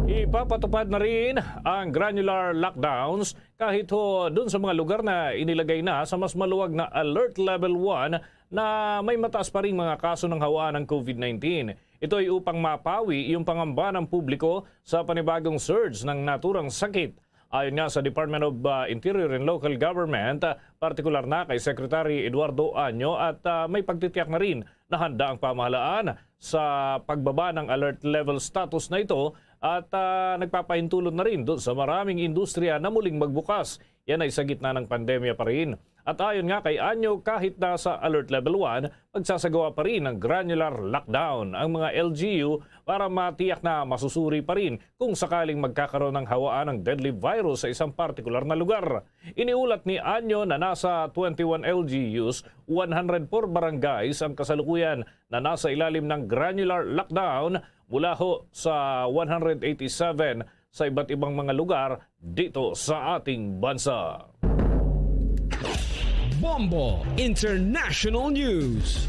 ipapatupad na rin ang granular lockdowns kahit ho dun sa mga lugar na inilagay na sa mas maluwag na Alert Level one na may mataas pa ring mga kaso ng hawaan ng COVID nineteen. Ito ay upang mapawi yung pangamba ng publiko sa panibagong surge ng naturang sakit. Ayon nga sa Department of, ah, Interior and Local Government, ah, partikular na kay Secretary Eduardo Año, at, ah, may pagtitiyak na rin na handa ang pamahalaan sa pagbaba ng alert level status na ito at, ah, nagpapahintulot na rin doon sa maraming industriya na muling magbukas. Yan ay sa gitna ng pandemya pa rin. At ayon nga kay Año, kahit nasa alert level one, magsasagawa pa rin ng granular lockdown ang mga L G U para matiyak na masusuri pa rin kung sakaling magkakaroon ng hawaan ng deadly virus sa isang partikular na lugar. Iniulat ni Año na nasa twenty-one L G Us, one hundred four barangays ang kasalukuyan na nasa ilalim ng granular lockdown mula ho sa one hundred eighty-seven sa iba't ibang mga lugar dito sa ating bansa. Bombo International News.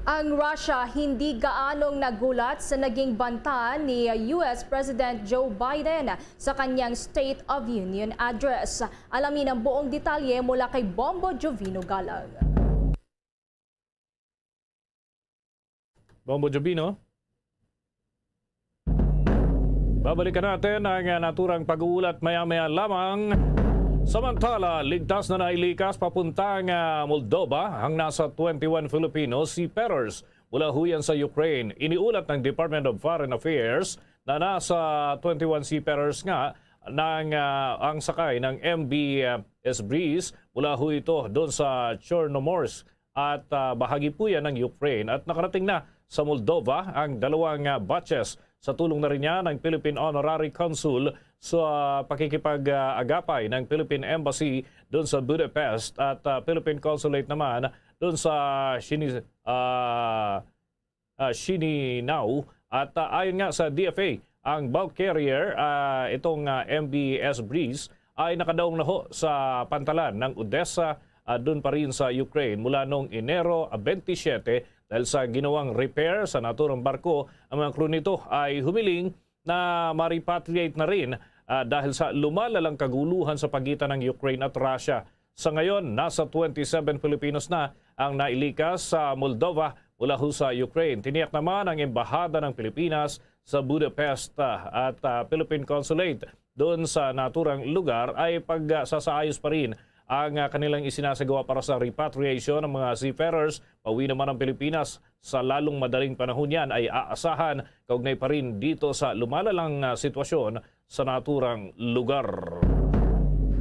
Ang Russia hindi gaanong nagulat sa naging banta ni U S President Joe Biden sa kanyang State of Union Address. Alamin ang buong detalye mula kay Bombo Jovino Galang. Bombo Jovino. Babalikan natin ang, ah, naturang pag-uulat maya-maya lamang. Samantala, ligtas na nailikas papuntang, ah, Moldova ang nasa twenty-one Filipino seafarers mula huyan sa Ukraine. Iniulat ng Department of Foreign Affairs na nasa twenty-one seafarers nga nang, ah, ang sakay ng M V, ah, S Breeze mula ho ito doon sa Chornomorsk at, ah, bahagi po yan ng Ukraine. At nakarating na sa Moldova ang dalawang, ah, batches. Sa tulong na rin niya ng Philippine Honorary Consul sa pakikipag-agapay ng Philippine Embassy doon sa Budapest at, ah, Philippine Consulate naman doon sa Shini-, ah, ah, Chisinau. At, ah, ayon nga sa D F A, ang bulk carrier, ah, itong, ah, M V S Breeze, ay nakadaong na ho sa pantalan ng Odessa, ah, dun pa rin sa Ukraine mula noong Enero, ah, twenty-seven Dahil sa ginawang repair sa naturang barko, ang mga crew nito ay humiling na ma-repatriate na rin, ah, dahil sa lumalalang kaguluhan sa pagitan ng Ukraine at Russia. Sa ngayon, nasa twenty-seven Filipinos na ang nailikas sa Moldova mula ho sa Ukraine. Tiniyak naman ang Embahada ng Pilipinas sa Budapest, ah, at, ah, Philippine Consulate doon sa naturang lugar ay pagsasaayos pa rin ang, ah, kanilang isinasagawa para sa repatriation ng mga seafarers. Pauwi naman ang Pilipinas sa lalong madaling panahon yan ay aasahan, kaugnay pa rin dito sa lumalalang, ah, sitwasyon sa naturang lugar.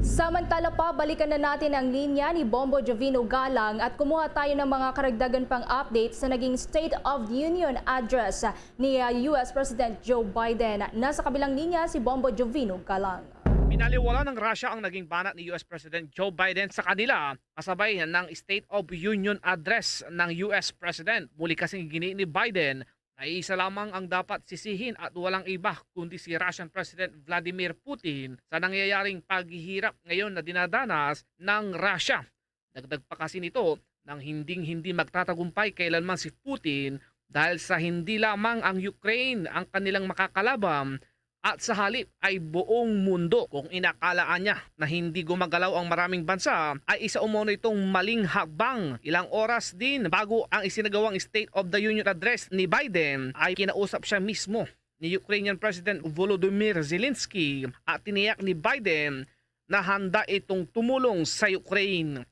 Samantala pa, balikan na natin ang linya ni Bombo Jovino Galang at kumuha tayo ng mga karagdagan pang update sa naging State of the Union Address ni, ah, U S President Joe Biden. Nasa kabilang linya si Bombo Jovino Galang. Pinaliwala ng Russia ang naging banat ni U S President Joe Biden sa kanila kasabay ng State of Union Address ng U S President. Muli kasing gini ni Biden na isa lamang ang dapat sisihin at walang iba kundi si Russian President Vladimir Putin sa nangyayaring paghihirap ngayon na dinadanas ng Russia. Dagdag pa kasi nito nang hinding-hindi magtatagumpay kailanman si Putin dahil sa hindi lamang ang Ukraine ang kanilang makakalaban at sa halip ay buong mundo. Kung inakalaan niya na hindi gumagalaw ang maraming bansa, ay isa umano itong maling hakbang. Ilang oras din bago ang isinagawang State of the Union Address ni Biden, ay kinausap siya mismo ni Ukrainian President Volodymyr Zelensky at tiniyak ni Biden na handa itong tumulong sa Ukraine.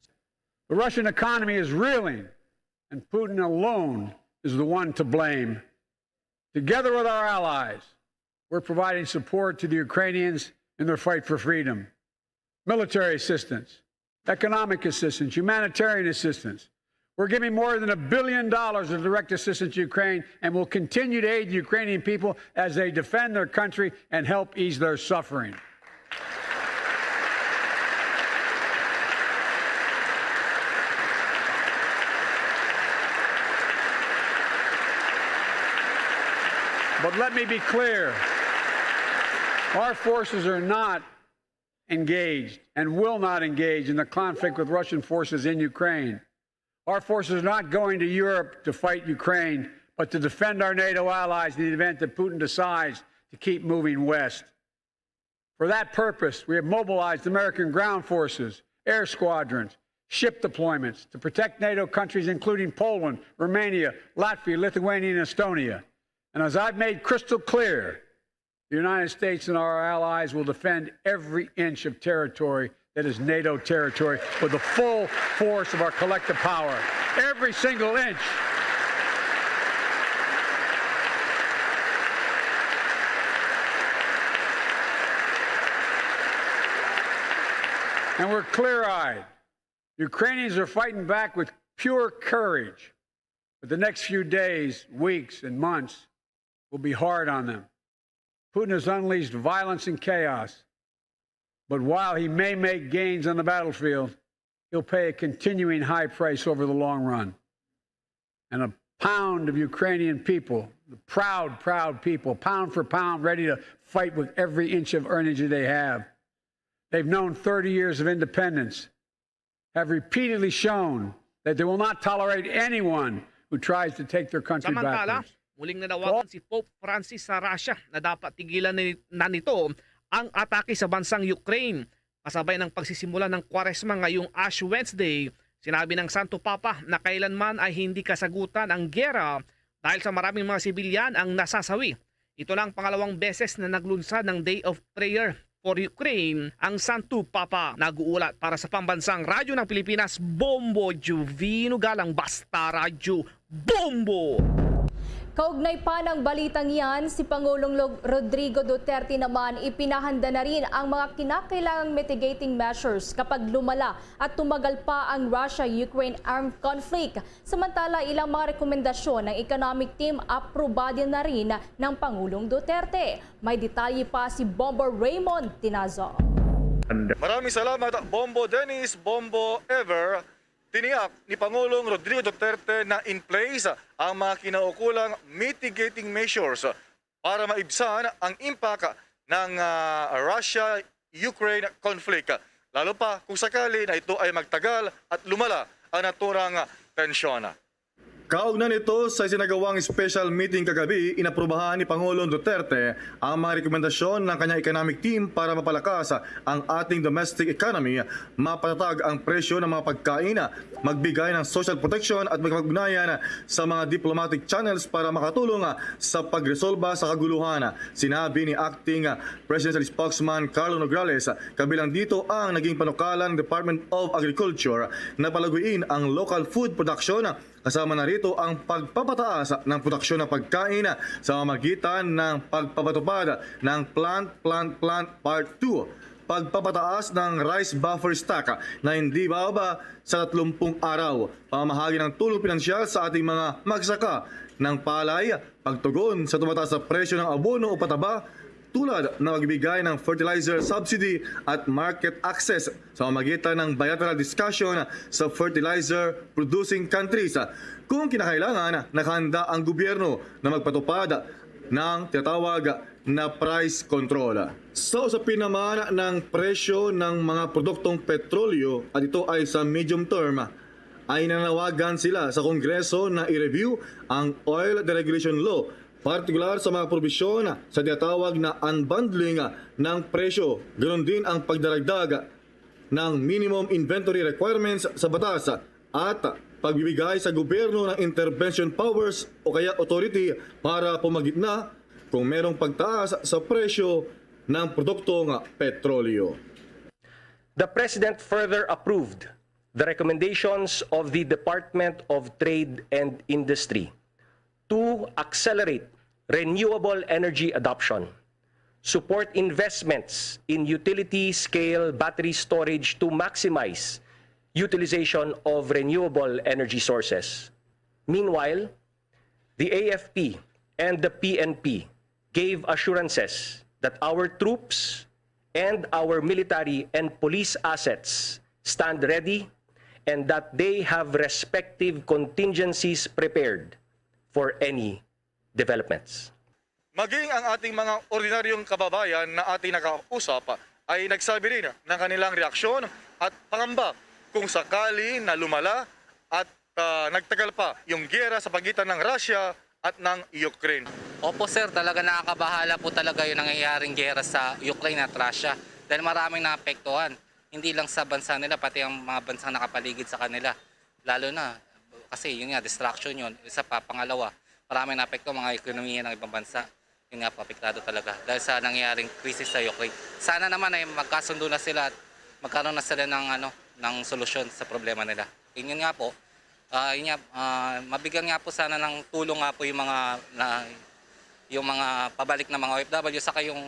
The Russian economy is reeling, and Putin alone is the one to blame. Together with our allies, we're providing support to the Ukrainians in their fight for freedom. Military assistance, economic assistance, humanitarian assistance. We're giving more than a billion dollars of direct assistance to Ukraine, and will continue to aid the Ukrainian people as they defend their country and help ease their suffering. But let me be clear. Our forces are not engaged and will not engage in the conflict with Russian forces in Ukraine. Our forces are not going to Europe to fight Ukraine, but to defend our NATO allies in the event that Putin decides to keep moving west. For that purpose, we have mobilized American ground forces, air squadrons, ship deployments to protect NATO countries, including Poland, Romania, Latvia, Lithuania, and Estonia. And as I've made crystal clear, the United States and our allies will defend every inch of territory that is NATO territory with the full force of our collective power. Every single inch. And we're clear-eyed. Ukrainians are fighting back with pure courage. But the next few days, weeks, and months will be hard on them. Putin has unleashed violence and chaos, but while he may make gains on the battlefield, he'll pay a continuing high price over the long run. And a pound of Ukrainian people, the proud, proud people, pound for pound, ready to fight with every inch of energy they have. They've known thirty years of independence, have repeatedly shown that they will not tolerate anyone who tries to take their country Samantala, backwards. Muling nanawagan si Pope Francis sa Russia na dapat tigilan ni-, na nito ang atake sa bansang Ukraine. Kasabay ng pagsisimula ng Kwaresma ngayong Ash Wednesday, sinabi ng Santo Papa na kailanman ay hindi kasagutan ang giyera dahil sa maraming mga sibilyan ang nasasawi. Ito na ang pangalawang beses na naglunsad ng Day of Prayer for Ukraine ang Santo Papa. Nag-uulat para sa Pambansang Radyo ng Pilipinas, Bombo Juvino Galang, Basta Radyo, Bombo! Kaugnay pa ng balitang yan, si Pangulong Lo-, Rodrigo Duterte naman, ipinahanda na rin ang mga kinakailangang mitigating measures kapag lumala at tumagal pa ang Russia-Ukraine armed conflict. Samantala, ilang mga rekomendasyon ng economic team aprobado na rin ng Pangulong Duterte. May detalye pa si Bombo Raymond Tinazo. Maraming salamat, Bombo Dennis, Bombo Ever. Tiniyak ni Pangulong Rodrigo Duterte na in place ang mga kinaukulang mitigating measures para maibsan ang impact ng, ah, Russia-Ukraine conflict, lalo pa kung sakali na ito ay magtagal at lumala ang naturang tensyon. Kaugnay nito, sa isinagawang special meeting kagabi, inaprubahan ni Pangulong Duterte ang mga rekomendasyon ng kanyang economic team para mapalakas ang ating domestic economy, mapatatag ang presyo ng mga pagkain, magbigay ng social protection at makipag-ugnayan sa mga diplomatic channels para makatulong sa pagresolba sa kaguluhan. Sinabi ni Acting Presidential Spokesman Carlo Nograles, kabilang dito ang naging panukala ng Department of Agriculture na palaguin ang local food production, kasama na rito ang pagpapataas ng produksyon ng pagkain sa pamamagitan ng pagpapatupad ng Plant, Plant, Plant Part two, pagpapataas ng rice buffer stock na hindi bababa sa tatlumpung araw, pamamahagi ng tulong pinansyal sa ating mga magsaka ng palay, pagtugon sa tumataas na presyo ng abono o pataba, tulad ng pagbibigay ng fertilizer subsidy at market access sa pamamagitan ng bilateral discussion sa fertilizer producing countries. Kung kinakailangan, nakahanda ang gobyerno na magpatupad ng tinatawag na price control. Sa usapin naman ng presyo ng mga produktong petrolyo, at ito ay sa medium term, ay nanawagan sila sa Kongreso na i-review ang Oil Deregulation Law, partikular sa mga probisyon sa tinatawag na unbundling ng presyo, ganon din ang pagdaragdag ng minimum inventory requirements sa batas at pagbibigay sa gobyerno ng intervention powers o kaya authority para pumagitna kung merong pagtaas sa presyo ng produktong petrolyo. The President further approved the recommendations of the Department of Trade and Industry to accelerate renewable energy adoption, support investments in utility-scale battery storage to maximize utilization of renewable energy sources. Meanwhile, the A F P and the P N P gave assurances that our troops and our military and police assets stand ready and that they have respective contingencies prepared for any developments. Maging ang ating mga ordinaryong kababayan na ating nakausap ay nagsabi rin ng kanilang reaksyon at pangamba kung sakali na lumala at, ah, nagtagal pa yung giyera sa pagitan ng Russia at ng Ukraine. Opo sir, talaga nakakabahala po talaga yung nangyayaring gera sa Ukraine at Russia dahil maraming naapektuhan. Hindi lang sa bansa nila, pati ang mga bansang nakapaligid sa kanila. Lalo na, kasi yun nga, distraction yun. Isa pa, pangalawa, maraming naapektuhan mga ekonomiya ng ibang bansa. Yun nga po, apektado talaga dahil sa nangyayaring krisis sa Ukraine. Sana naman ay magkasundo na sila at magkaroon na sila ng, ano, ng solusyon sa problema nila. Yun, yun nga po, ah, yun nga, ah, mabigyan nga po sana ng tulong nga po yung mga, na, yung mga pabalik na mga O F W, saka yung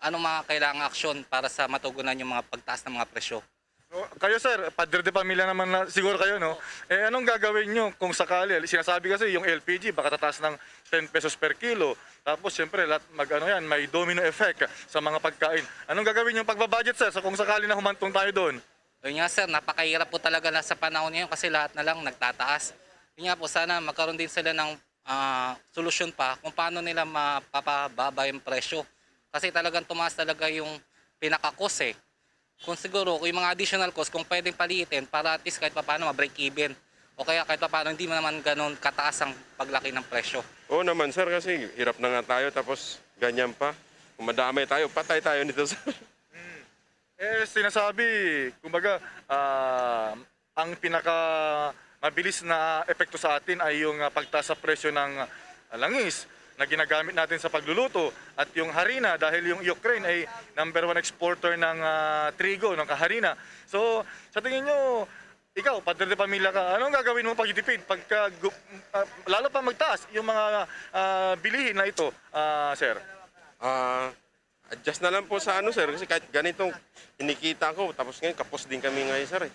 anong mga kailangang aksyon para sa matugunan yung mga pagtaas ng mga presyo. So, kayo sir, padre de pamilya naman na siguro kayo, no? Eh, anong gagawin nyo kung sakali? Sinasabi kasi yung L P G baka tataas ng ten pesos per kilo. Tapos siyempre lahat mag ano yan, may domino effect sa mga pagkain. Anong gagawin yung pagbabudget sir sa kung sakali na humantong tayo doon? Yun nga sir, napakahirap po talaga na sa panahon ngayon kasi lahat na lang nagtataas. Yun nga po, sana magkaroon din sila ng ah, solusyon pa kung paano nila mapapababa yung presyo. Kasi talagang tumaas talaga yung pinaka-cost eh. Kung siguro, kung yung mga additional cost, kung pwedeng paliitin para at least kahit papaano ma-break even. O kaya kahit papaano hindi naman ganun kataas ang paglaki ng presyo. Oo naman sir, kasi hirap na nga tayo tapos ganyan pa. Kung madamay tayo, patay tayo nito sir. Eh, sinasabi, kumbaga, ah, ang pinaka mabilis na epekto sa atin ay yung, ah, pagtaas sa presyo ng, ah, langis na ginagamit natin sa pagluluto at yung harina dahil yung Ukraine ay number one exporter ng, ah, trigo, ng kaharina. So, sa tingin nyo, ikaw, padre de pamilya ka, anong gagawin mo pagtitipid pagka gu- ah, lalo pa magtaas yung mga, ah, bilihin na ito, ah, sir? Ah, adjust na lang po sa ano sir, kasi kahit ganitong kinikita ko, tapos ngayon kapos din kami ngayon sir eh.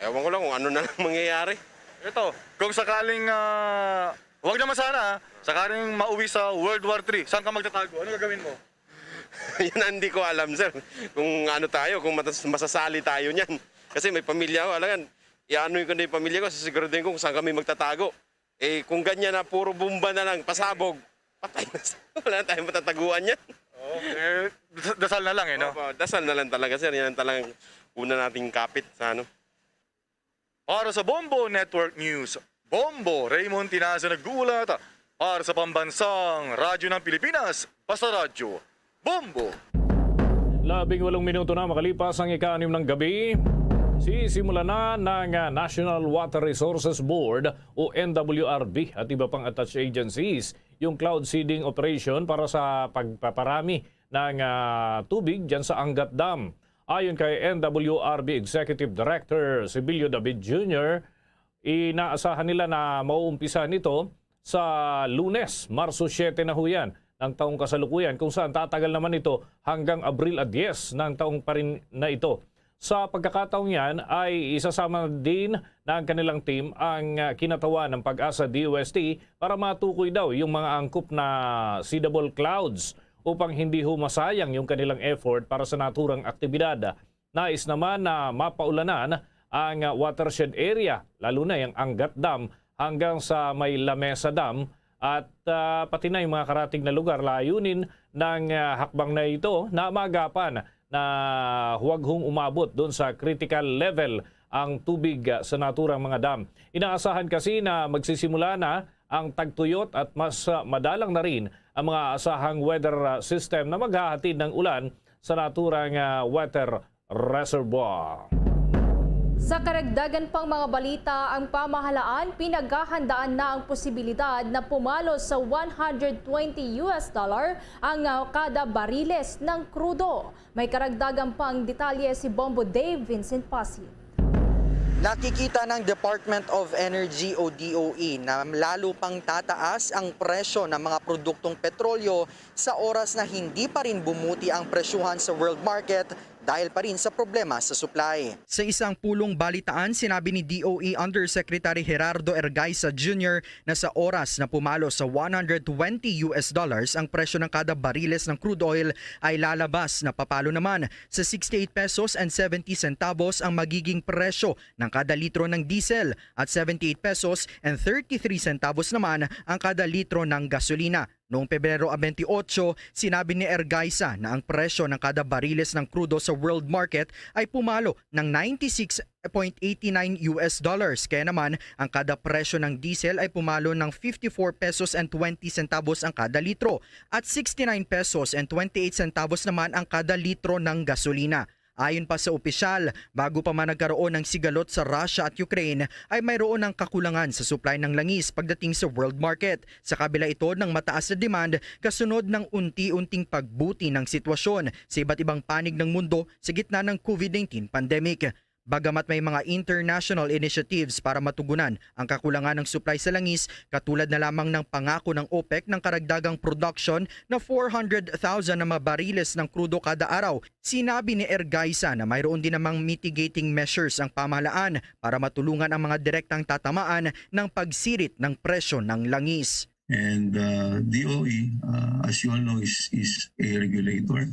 Ewan ko lang kung ano na lang mangyayari. Ito, kung sakaling, ah, wag naman sana, ah, sakaling mauwi sa World War three, saan ka magtatago? Ano gagawin mo? Yan ang hindi ko alam sir, kung ano tayo, kung matas- masasali tayo niyan. Kasi may pamilya ko, alangan, ianoy ko na yung pamilya ko, sisiguraduhin ko kung saan kami magtatago. Eh, kung ganyan na puro bomba na lang, pasabog, patay na sila. Wala na tayong matataguan yan. Oh, eh, das- dasal na lang eh, no? Opo, dasal na lang talaga sir, yan ang talagang una nating kapit sa ano. Para sa Bombo Network News, Bombo Raymond Tinaza nag-uulat para sa Pambansang Radyo ng Pilipinas, Basta Radyo, Bombo! Labing walong minuto na makalipas ang ika-anim ng gabi. Sisimulan na ng, ah, National Water Resources Board o N W R B at iba pang attached agencies yung cloud seeding operation para sa pagpaparami ng, ah, tubig dyan sa Angat Dam. Ayon kay N W R B Executive Director Sibilio David Junior, inaasahan nila na mauumpisahan ito sa Lunes, Marso siete na ho yan ng taong kasalukuyan, kung saan tatagal naman ito hanggang Abril a diyes ng taong pa rin na ito. Sa pagkakataong yan ay isasama din ng kanilang team ang, ah, kinatawan ng PAGASA D O S T para matukoy daw yung mga angkop na seedable clouds upang hindi ho masayang yung kanilang effort para sa naturang aktibidad. Nais naman na mapaulanan ang watershed area, lalo na yung Angat Dam hanggang sa may Lamesa Dam at, ah, pati na yung mga karatig na lugar. Layunin ng, ah, hakbang na ito na maagapan na huwag hong umabot doon sa critical level ang tubig, ah, sa naturang mga dam. Inaasahan kasi na magsisimula na ang tagtuyot at mas, ah, madalang na rin ang mga asahang weather, ah, system na maghahatid ng ulan sa naturang, ah, water reservoir. Sa karagdagan pang mga balita, ang pamahalaan pinaghahandaan na ang posibilidad na pumalo sa one hundred twenty U S dollar ang, ah, kada bariles ng krudo. May karagdagan pang detalye si Bombo Dave Vincent Pasi. Nakikita ng Department of Energy o D O E na lalo pang tataas ang presyo ng mga produktong petrolyo sa oras na hindi pa rin bumuti ang presyuhan sa world market dahil pa rin sa problema sa supply. Sa isang pulong balitaan, sinabi ni D O E Undersecretary Gerardo Ergaisa Junior na sa oras na pumalo sa one hundred twenty U S dollars ang presyo ng kada bariles ng crude oil, ay lalabas na papalo naman sa sixty-eight pesos and seventy centavos ang magiging presyo ng kada litro ng diesel at seventy-eight pesos and thirty-three centavos naman ang kada litro ng gasolina. Noong Pebrero a twenty-eight, sinabi ni Ergaisa na ang presyo ng kada bariles ng krudo sa world market ay pumalo ng ninety-six point eighty-nine U S dollars. Kaya naman, ang kada presyo ng diesel ay pumalo ng fifty-four pesos and twenty centavos ang kada litro at sixty-nine pesos and twenty-eight centavos naman ang kada litro ng gasolina. Ayon pa sa opisyal, bago pa man nagkaroon ng sigalot sa Russia at Ukraine, ay mayroon ng kakulangan sa supply ng langis pagdating sa world market. Sa kabila ito ng mataas na demand kasunod ng unti-unting pagbuti ng sitwasyon sa iba't ibang panig ng mundo sa gitna ng COVID nineteen pandemic. Bagamat may mga international initiatives para matugunan ang kakulangan ng supply sa langis, katulad na lamang ng pangako ng OPEC ng karagdagang production na four hundred thousand na mga bariles ng krudo kada araw, sinabi ni Ergaisa na mayroon din namang mitigating measures ang pamahalaan para matulungan ang mga direktang tatamaan ng pagsirit ng presyo ng langis. And, uh, D O E, uh, as you all know, is, is a regulator.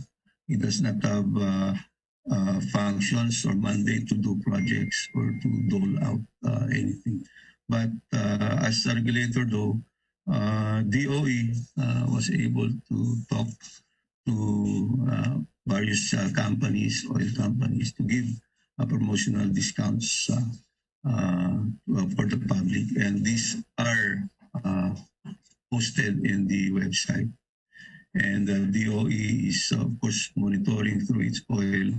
It does not have, uh, uh, functions or mandate to do projects or to dole out, uh, anything. But, uh, as a regulator, though, uh, D O E, uh, was able to talk to, uh, various, uh, companies, oil companies, to give, uh, promotional discounts, uh, uh, for the public. And these are, uh, posted in the website. And, uh, D O E is, of course, monitoring through its oil,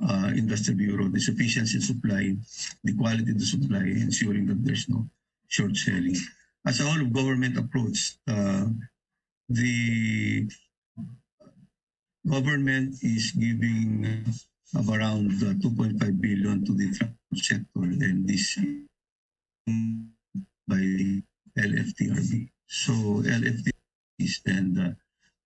uh, industry bureau the sufficiency of supply, the quality of the supply, ensuring that there's no short selling. As a whole of government approach, uh, the government is giving of around, uh, two point five billion to the transport sector, and this by L F T R B. So L F T R B is, and, uh,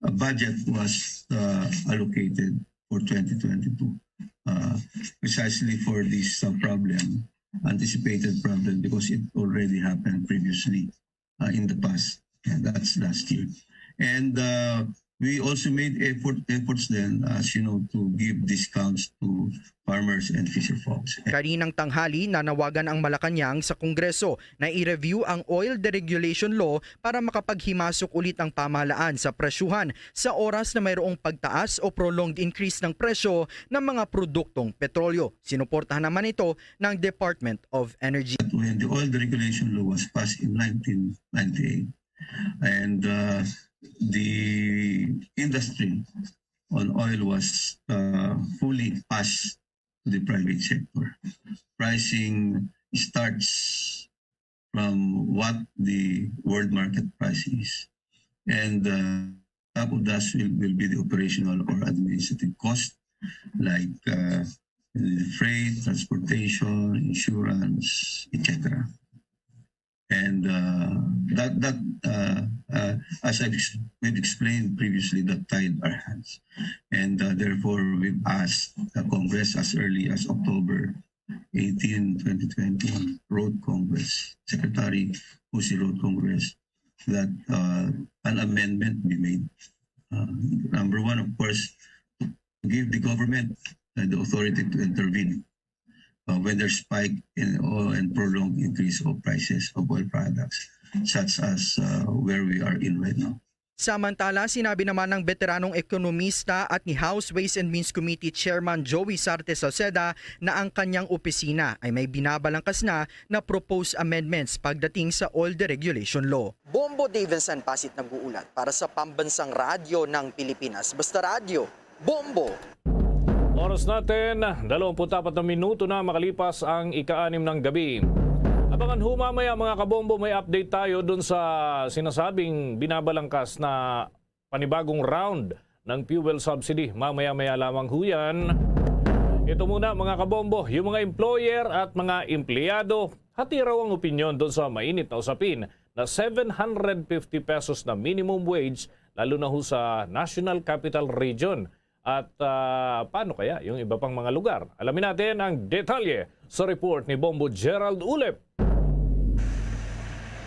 a budget was, uh, allocated for twenty twenty-two, uh, precisely for this, uh, problem, anticipated problem, because it already happened previously, uh, in the past. And that's last year. And, uh, we also made effort, efforts then, as you know, to give discounts to farmers and fisher folks. Kaninang tanghali, nanawagan ang Malacañang sa Kongreso na i-review ang oil deregulation law para makapaghimasok ulit ang pamahalaan sa presyuhan sa oras na mayroong pagtaas o prolonged increase ng presyo ng mga produktong petrolyo. Sinuportahan naman ito ng Department of Energy. when the oil deregulation law was passed in nineteen ninety-eight, and uh, the industry on oil was uh, fully passed to the private sector. Pricing starts from what the world market price is. And uh, top of that will, will be the operational or administrative cost, like uh, freight, transportation, insurance, et cetera. And uh, that, that uh, uh, as I've ex- we've explained previously, that tied our hands. And uh, therefore, we've asked the Congress as early as October eighteen, twenty twenty, wrote Congress, Secretary Jose wrote Congress that uh, an amendment be made. Uh, number one, of course, to give the government uh, the authority to intervene uh, when there's spike in oil and prolonged increase of prices of oil products, such as uh, where we are in right now. Samantala, sinabi naman ng beteranong ekonomista at ni House Ways and Means Committee Chairman Joey Sarte Sauceda na ang kanyang opisina ay may binabalangkas na na proposed amendments pagdating sa oil deregulation law. Bombo Davidson Pasit nag-uulat para sa Pambansang Radyo ng Pilipinas. Basta Radyo, Bombo! Oras natin, dalawampu't apat na minuto na makalipas ang ika-anim ng gabi. Abangan ho mamaya, mga kabombo, may update tayo dun sa sinasabing binabalangkas na panibagong round ng fuel subsidy. Mamaya-maya lamang ho yan. Ito muna, mga kabombo, yung mga employer at mga empleyado, hati raw ang opinyon dun sa mainit na usapin na seven hundred fifty pesos na minimum wage, lalo na ho sa National Capital Region. At ah, paano kaya yung iba pang mga lugar? Alamin natin ang detalye sa report ni Bombo Gerald Ulep.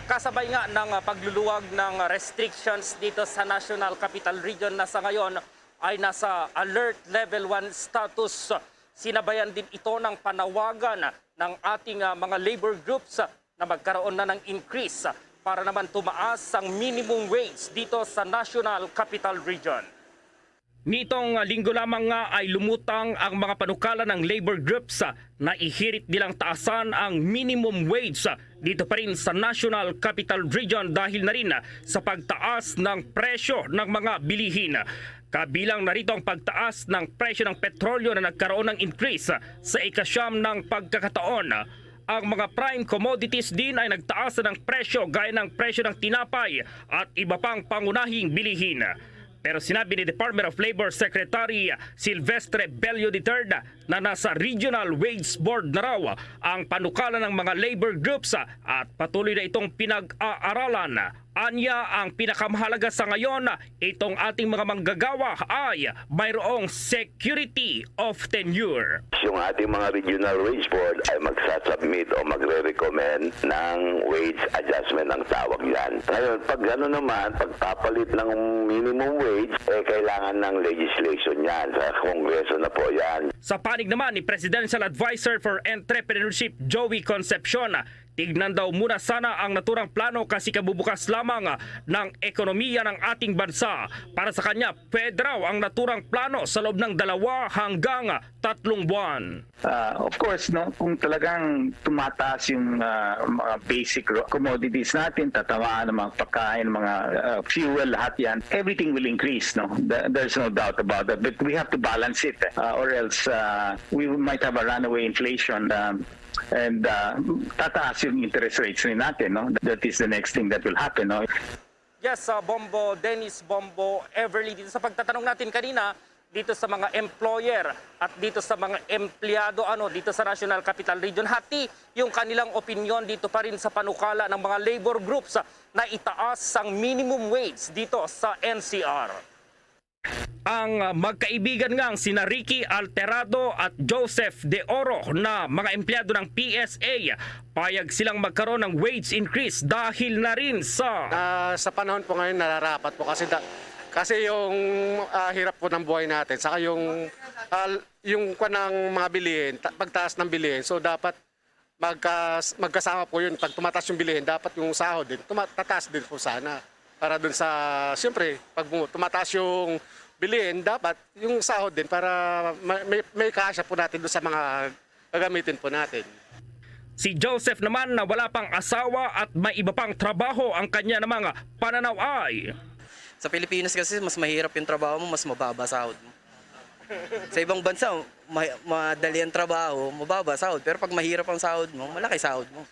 Kasabay nga ng ah, pagluluwag ng restrictions dito sa National Capital Region na sa ngayon ay nasa alert level one status, sinabayan din ito ng panawagan ng ating ah, mga labor groups na magkaroon na ng increase para naman tumaas ang minimum wage dito sa National Capital Region. Nitong linggo lamang nga ay lumutang ang mga panukala ng labor groups na ihirit nilang taasan ang minimum wage dito pa rin sa National Capital Region dahil na rin sa pagtaas ng presyo ng mga bilihin. Kabilang na rito ang pagtaas ng presyo ng petrolyo na nagkaroon ng increase sa ikasyam ng pagkakataon. Ang mga prime commodities din ay nagtaas ng presyo gaya ng presyo ng tinapay at iba pang pangunahing bilihin. Pero sinabi ni Department of Labor Secretary Silvestre Bello the third na nasa Regional Wage Board na raw ang panukala ng mga labor groups at patuloy na itong pinag-aaralan. Anya, ang pinakamahalaga sa ngayon, itong ating mga manggagawa ay mayroong security of tenure. Yung ating mga regional wage board ay magsasubmit o magre-recommend ng wage adjustment ang tawag yan. Ngayon, pag ano naman, pagpapalit ng minimum wage, eh kailangan ng legislation yan. Sa Kongreso na po yan. Sa panig naman ni Presidential Advisor for Entrepreneurship Joey Concepcion, tignan daw muna sana ang naturang plano kasi kabubukas lamang ng ekonomiya ng ating bansa. Para sa kanya, pwede raw ang naturang plano sa loob ng dalawa hanggang tatlong buwan. Uh, of course, no, kung talagang tumataas yung uh, mga basic commodities natin, tatamaan ng mga pagkain, mga uh, fuel, lahat yan, everything will increase. No, there's no doubt about that. But we have to balance it, uh, or else uh, we might have a runaway inflation. Um, and uh, tataas yung interest rates rin natin, no? That is the next thing that will happen, no? Yes, uh, Bombo, Dennis, Bombo, Everly, dito sa pagtatanong natin kanina, dito sa mga employer at dito sa mga empleyado ano dito sa National Capital Region, hati yung kanilang opinyon dito pa rin sa panukala ng mga labor groups na itaas ang minimum wage dito sa N C R. Ang magkaibigan ngang sina Ricky Alterado at Joseph De Oro na mga empleyado ng P S A, payag silang magkaroon ng wage increase dahil na rin sa Ah, sa panahon po ngayon, nararapat po kasi da, kasi yung ah, hirap po ng buhay natin, saka yung ah, yung kwan ng mga bilihin, ta- pagtaas ng bilihin, so dapat magkas, magkasama po yun. Pag tumataas yung bilihin, dapat yung sahod din tuma, tataas din po sana. Para dun sa, siyempre, pag mo- tumataas yung bilihin, dapat yung sahod din para ma- may, may kasya po natin dun sa mga gagamitin po natin. Si Joseph naman na wala pang asawa at may iba pang trabaho ang kanya namang pananaw ay. Sa Pilipinas kasi mas mahirap yung trabaho mo, mas mababa sahod mo. Sa ibang bansa, ma- madali ang trabaho, mababa sahod. Pero pag mahirap ang sahod mo, malaki sahod mo.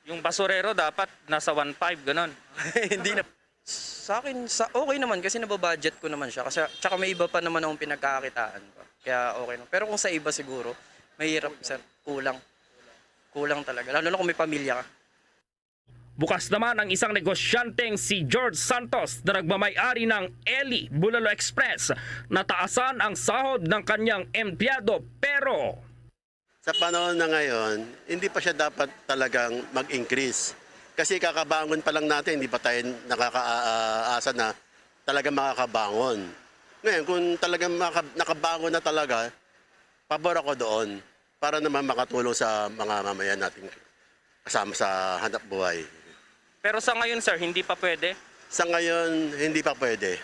Yung basurero dapat nasa one five, ganon. Hindi na. Sa akin, sa, okay naman kasi nababudget ko naman siya. Kasi, tsaka may iba pa naman akong pinagkakakitaan ko. Kaya okay naman. Pero kung sa iba siguro, mahirap, sir. Kulang. Kulang talaga. Lalo na kung may pamilya ka. Bukas naman ang isang negosyanteng si George Santos na nagmamay-ari ng Eli Bulalo Express na taasan ang sahod ng kanyang empleyado, pero Sa panahon na ngayon, hindi pa siya dapat talagang mag-increase. Kasi kakabangon pa lang natin, hindi pa tayo nakakaasa na talaga makakabangon. Ngayon, kung talagang maka- nakabangon na talaga, pabor ako doon para naman makatulong sa mga mamayan natin kasama sa hanap buhay. Pero sa ngayon, sir, hindi pa pwede? Sa ngayon, hindi pa pwede.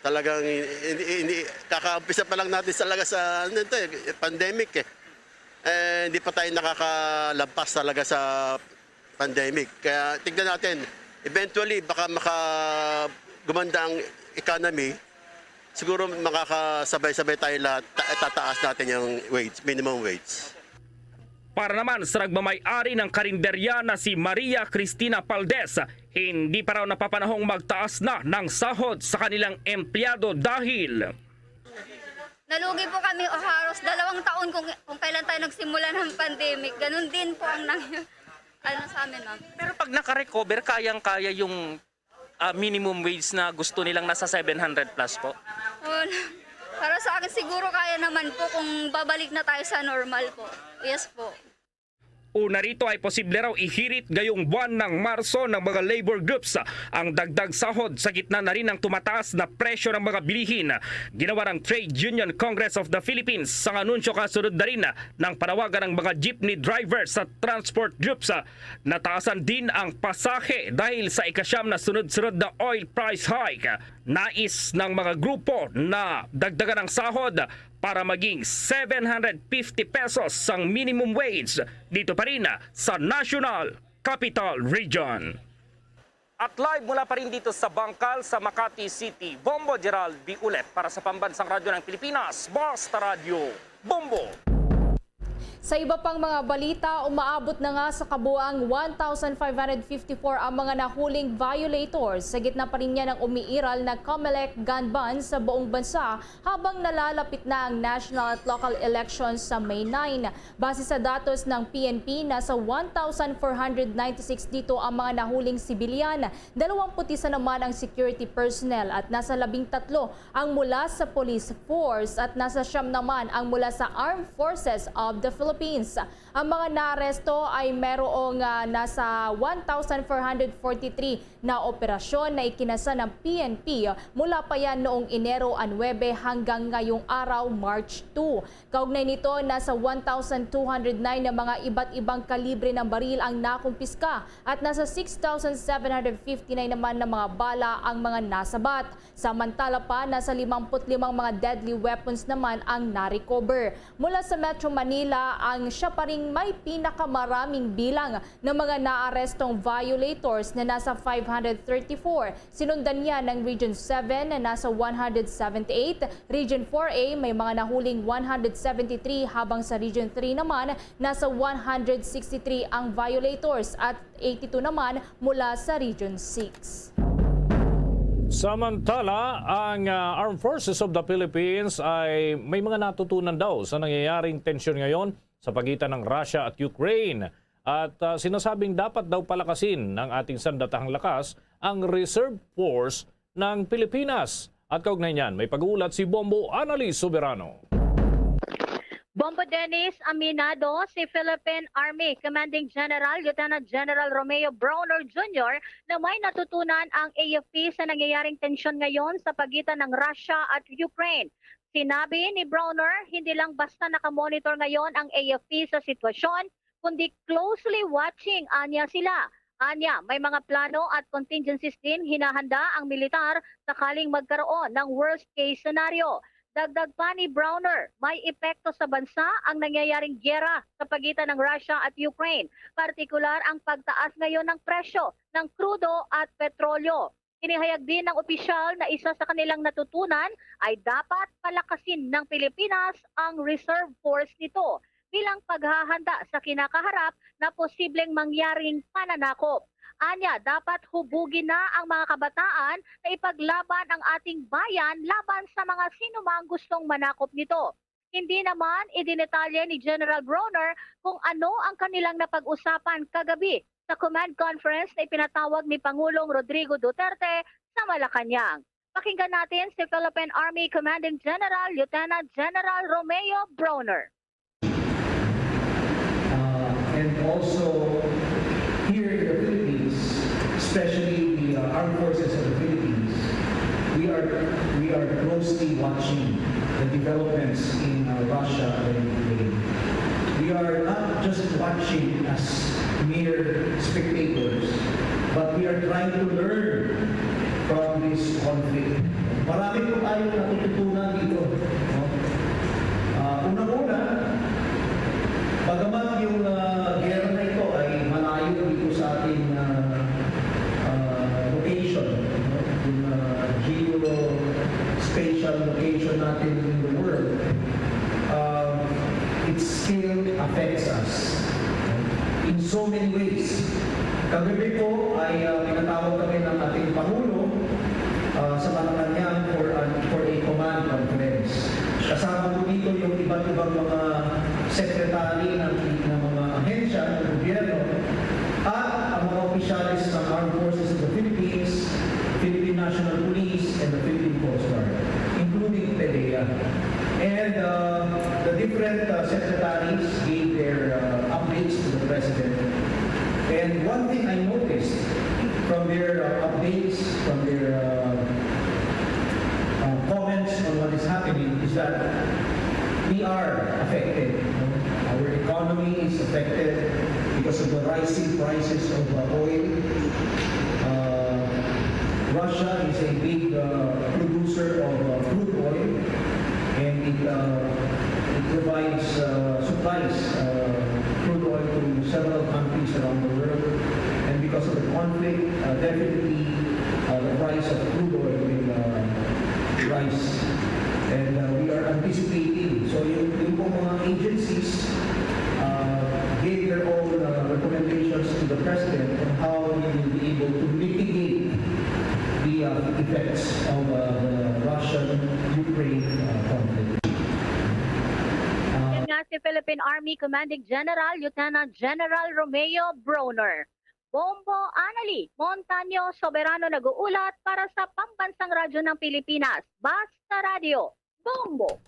Talagang hindi, hindi, kakaumpisa pa lang natin talaga sa ano ito, eh, pandemic eh. Eh, hindi pa tayo nakakalagpas talaga sa pandemic. Kaya tignan natin, eventually baka maka gumanda ang economy, siguro makakasabay-sabay tayo lahat, ta- tataas natin yung wage, minimum wage. Para naman sa nagmamay-ari ng karinderya na si Maria Cristina Paldes, hindi pa raw napapanahong magtaas na ng sahod sa kanilang empleyado dahil Nalugi po kami o halos dalawang taon kung, kung kailan tayo nagsimula ng pandemic. Ganun din po ang nangyari ano, sa amin, ma'am. Pero pag naka-recover, kayang-kaya yung ah, minimum wage na gusto nilang nasa seven hundred plus po? Wala. Para sa akin, siguro kaya naman po kung babalik na tayo sa normal po. Yes po. Una rito ay posible raw ihirit ngayong buwan ng Marso ng mga labor groups ang dagdag sahod sa gitna na rin ng tumataas na presyo ng mga bilihin. Ginawa ng Trade Union Congress of the Philippines sang anunsyo kasunod na rin ng panawagan ng mga jeepney drivers sa transport groups. Nataasan din ang pasahe dahil sa ikasyam na sunod-sunod na oil price hike. Nais ng mga grupo na dagdagan ang sahod para maging seven hundred fifty pesos ang minimum wage dito pa rin sa National Capital Region. At live mula pa rin dito sa Bangkal sa Makati City, Bombo Gerald Biulet para sa Pambansang Radyo ng Pilipinas, Basta Radyo, Bombo! Sa iba pang mga balita, umaabot na nga sa kabuang one thousand five hundred fifty-four ang mga nahuling violators sa gitna pa rin niya ng umiiral na Comelec gun ban sa buong bansa habang nalalapit na ang national at local elections sa May nine. Base sa datos ng P N P, nasa one thousand four hundred ninety-six dito ang mga nahuling sibilyan, dalawampu't isa naman ang security personnel at nasa labing tatlo ang mula sa police force at nasa siyam naman ang mula sa Armed Forces of the Philippines. Ang mga naaresto ay merong ah, nasa one thousand four hundred forty-three na operasyon na ikinasa ng P N P mula pa yan noong Enero nuebe hanggang ngayong araw, March two. Kaugnay nito, nasa one thousand two hundred nine na mga iba't ibang kalibre ng baril ang nakumpiska at nasa six thousand seven hundred fifty-nine naman na mga bala ang mga nasabat. Samantala pa, nasa limampu't limang mga deadly weapons naman ang na-recover. Mula sa Metro Manila, ang siya pa ring may pinakamaraming bilang ng mga naarestong violators na nasa five hundred thirty-four. Sinundan niya ng Region seven na nasa one hundred seventy-eight, Region four A may mga nahuling one hundred seventy-three, habang sa Region three naman nasa one hundred sixty-three ang violators at eighty-two naman mula sa Region six. Samantala, ang ah, Armed Forces of the Philippines ay may mga natutunan daw sa nangyayaring tensyon ngayon sa pagitan ng Russia at Ukraine. At ah, sinasabing dapat daw palakasin ng ating sandatahang lakas ang reserve force ng Pilipinas. At kaugnay niyan, may pag-uulat si Bombo Annalise Soberano. Bombo Dennis, aminado si Philippine Army Commanding General Lieutenant General Romeo Brawner Junior na may natutunan ang A F P sa nangyayaring tensyon ngayon sa pagitan ng Russia at Ukraine. Sinabi ni Brawner, hindi lang basta nakamonitor ngayon ang A F P sa sitwasyon, kundi closely watching anya sila. Anya, may mga plano at contingencies din hinahanda ang militar sakaling magkaroon ng worst case scenario. Dagdag pa ni Browner, may epekto sa bansa ang nangyayaring giyera sa pagitan ng Russia at Ukraine, partikular ang pagtaas ngayon ng presyo ng krudo at petrolyo. Inihayag din ng opisyal na isa sa kanilang natutunan ay dapat palakasin ng Pilipinas ang reserve force nito bilang paghahanda sa kinakaharap na posibleng mangyaring pananakop. Anya, dapat hubugin na ang mga kabataan na ipaglaban ang ating bayan laban sa mga sinumang gustong manakop nito. Hindi naman idinetalye ni General Browner kung ano ang kanilang napag-usapan kagabi sa command conference na ipinatawag ni Pangulong Rodrigo Duterte sa Malacañang. Pakinggan natin si Philippine Army Commanding General Lieutenant General Romeo Browner. Uh, and also here in the Philippines, especially the uh, armed forces of the Philippines, we are we are closely watching the developments in uh, Russia and Ukraine. We are not just watching as mere spectators, but we are trying to learn from this conflict. Marami po tayong natututunan dito. No? Uh, Unang-una, bagamat yung uh, gera na ito ay malayo dito sa ating uh, uh, location, no? Yung uh, geospatial location natin in the world, uh, it still affects us in so many ways. Kagabi po ay uh, pinatawag kami ng ating Pangulo uh, sa Malacanang for, an, for a command conference. Kasama po dito yung iba't ibang mga secretary ng, ng mga ahensya ng gobyerno at ang mga opisyalis ng Armed Forces of the Philippines, Philippine National Police, and the Philippine Coast Guard, including PDEA. And uh, the different uh, secretaries gave their uh, updates to the president. And one thing I noticed from their uh, updates, from their uh, uh, comments on what is happening is that we are affected. Our economy is affected because of the rising prices of uh, oil. Uh, Russia is a big uh, producer of uh, crude oil, and it, uh, it provides uh, supplies uh, crude oil to several countries around the world. And because of the conflict, uh, definitely uh, the price of crude oil will uh, rise. And uh, we are anticipating. So yung, yung pong mga agencies uh, gave their own uh, recommendations to the president on how we will be able to mitigate the uh, effects of uh, the Russian-Ukraine uh, conflict. Yan nga si Philippine Army Commanding General Lieutenant General Romeo Brawner. Bombo Anali Montaño Soberano nag-uulat para sa Pambansang Radyo ng Pilipinas, Basta Radyo, Bombo!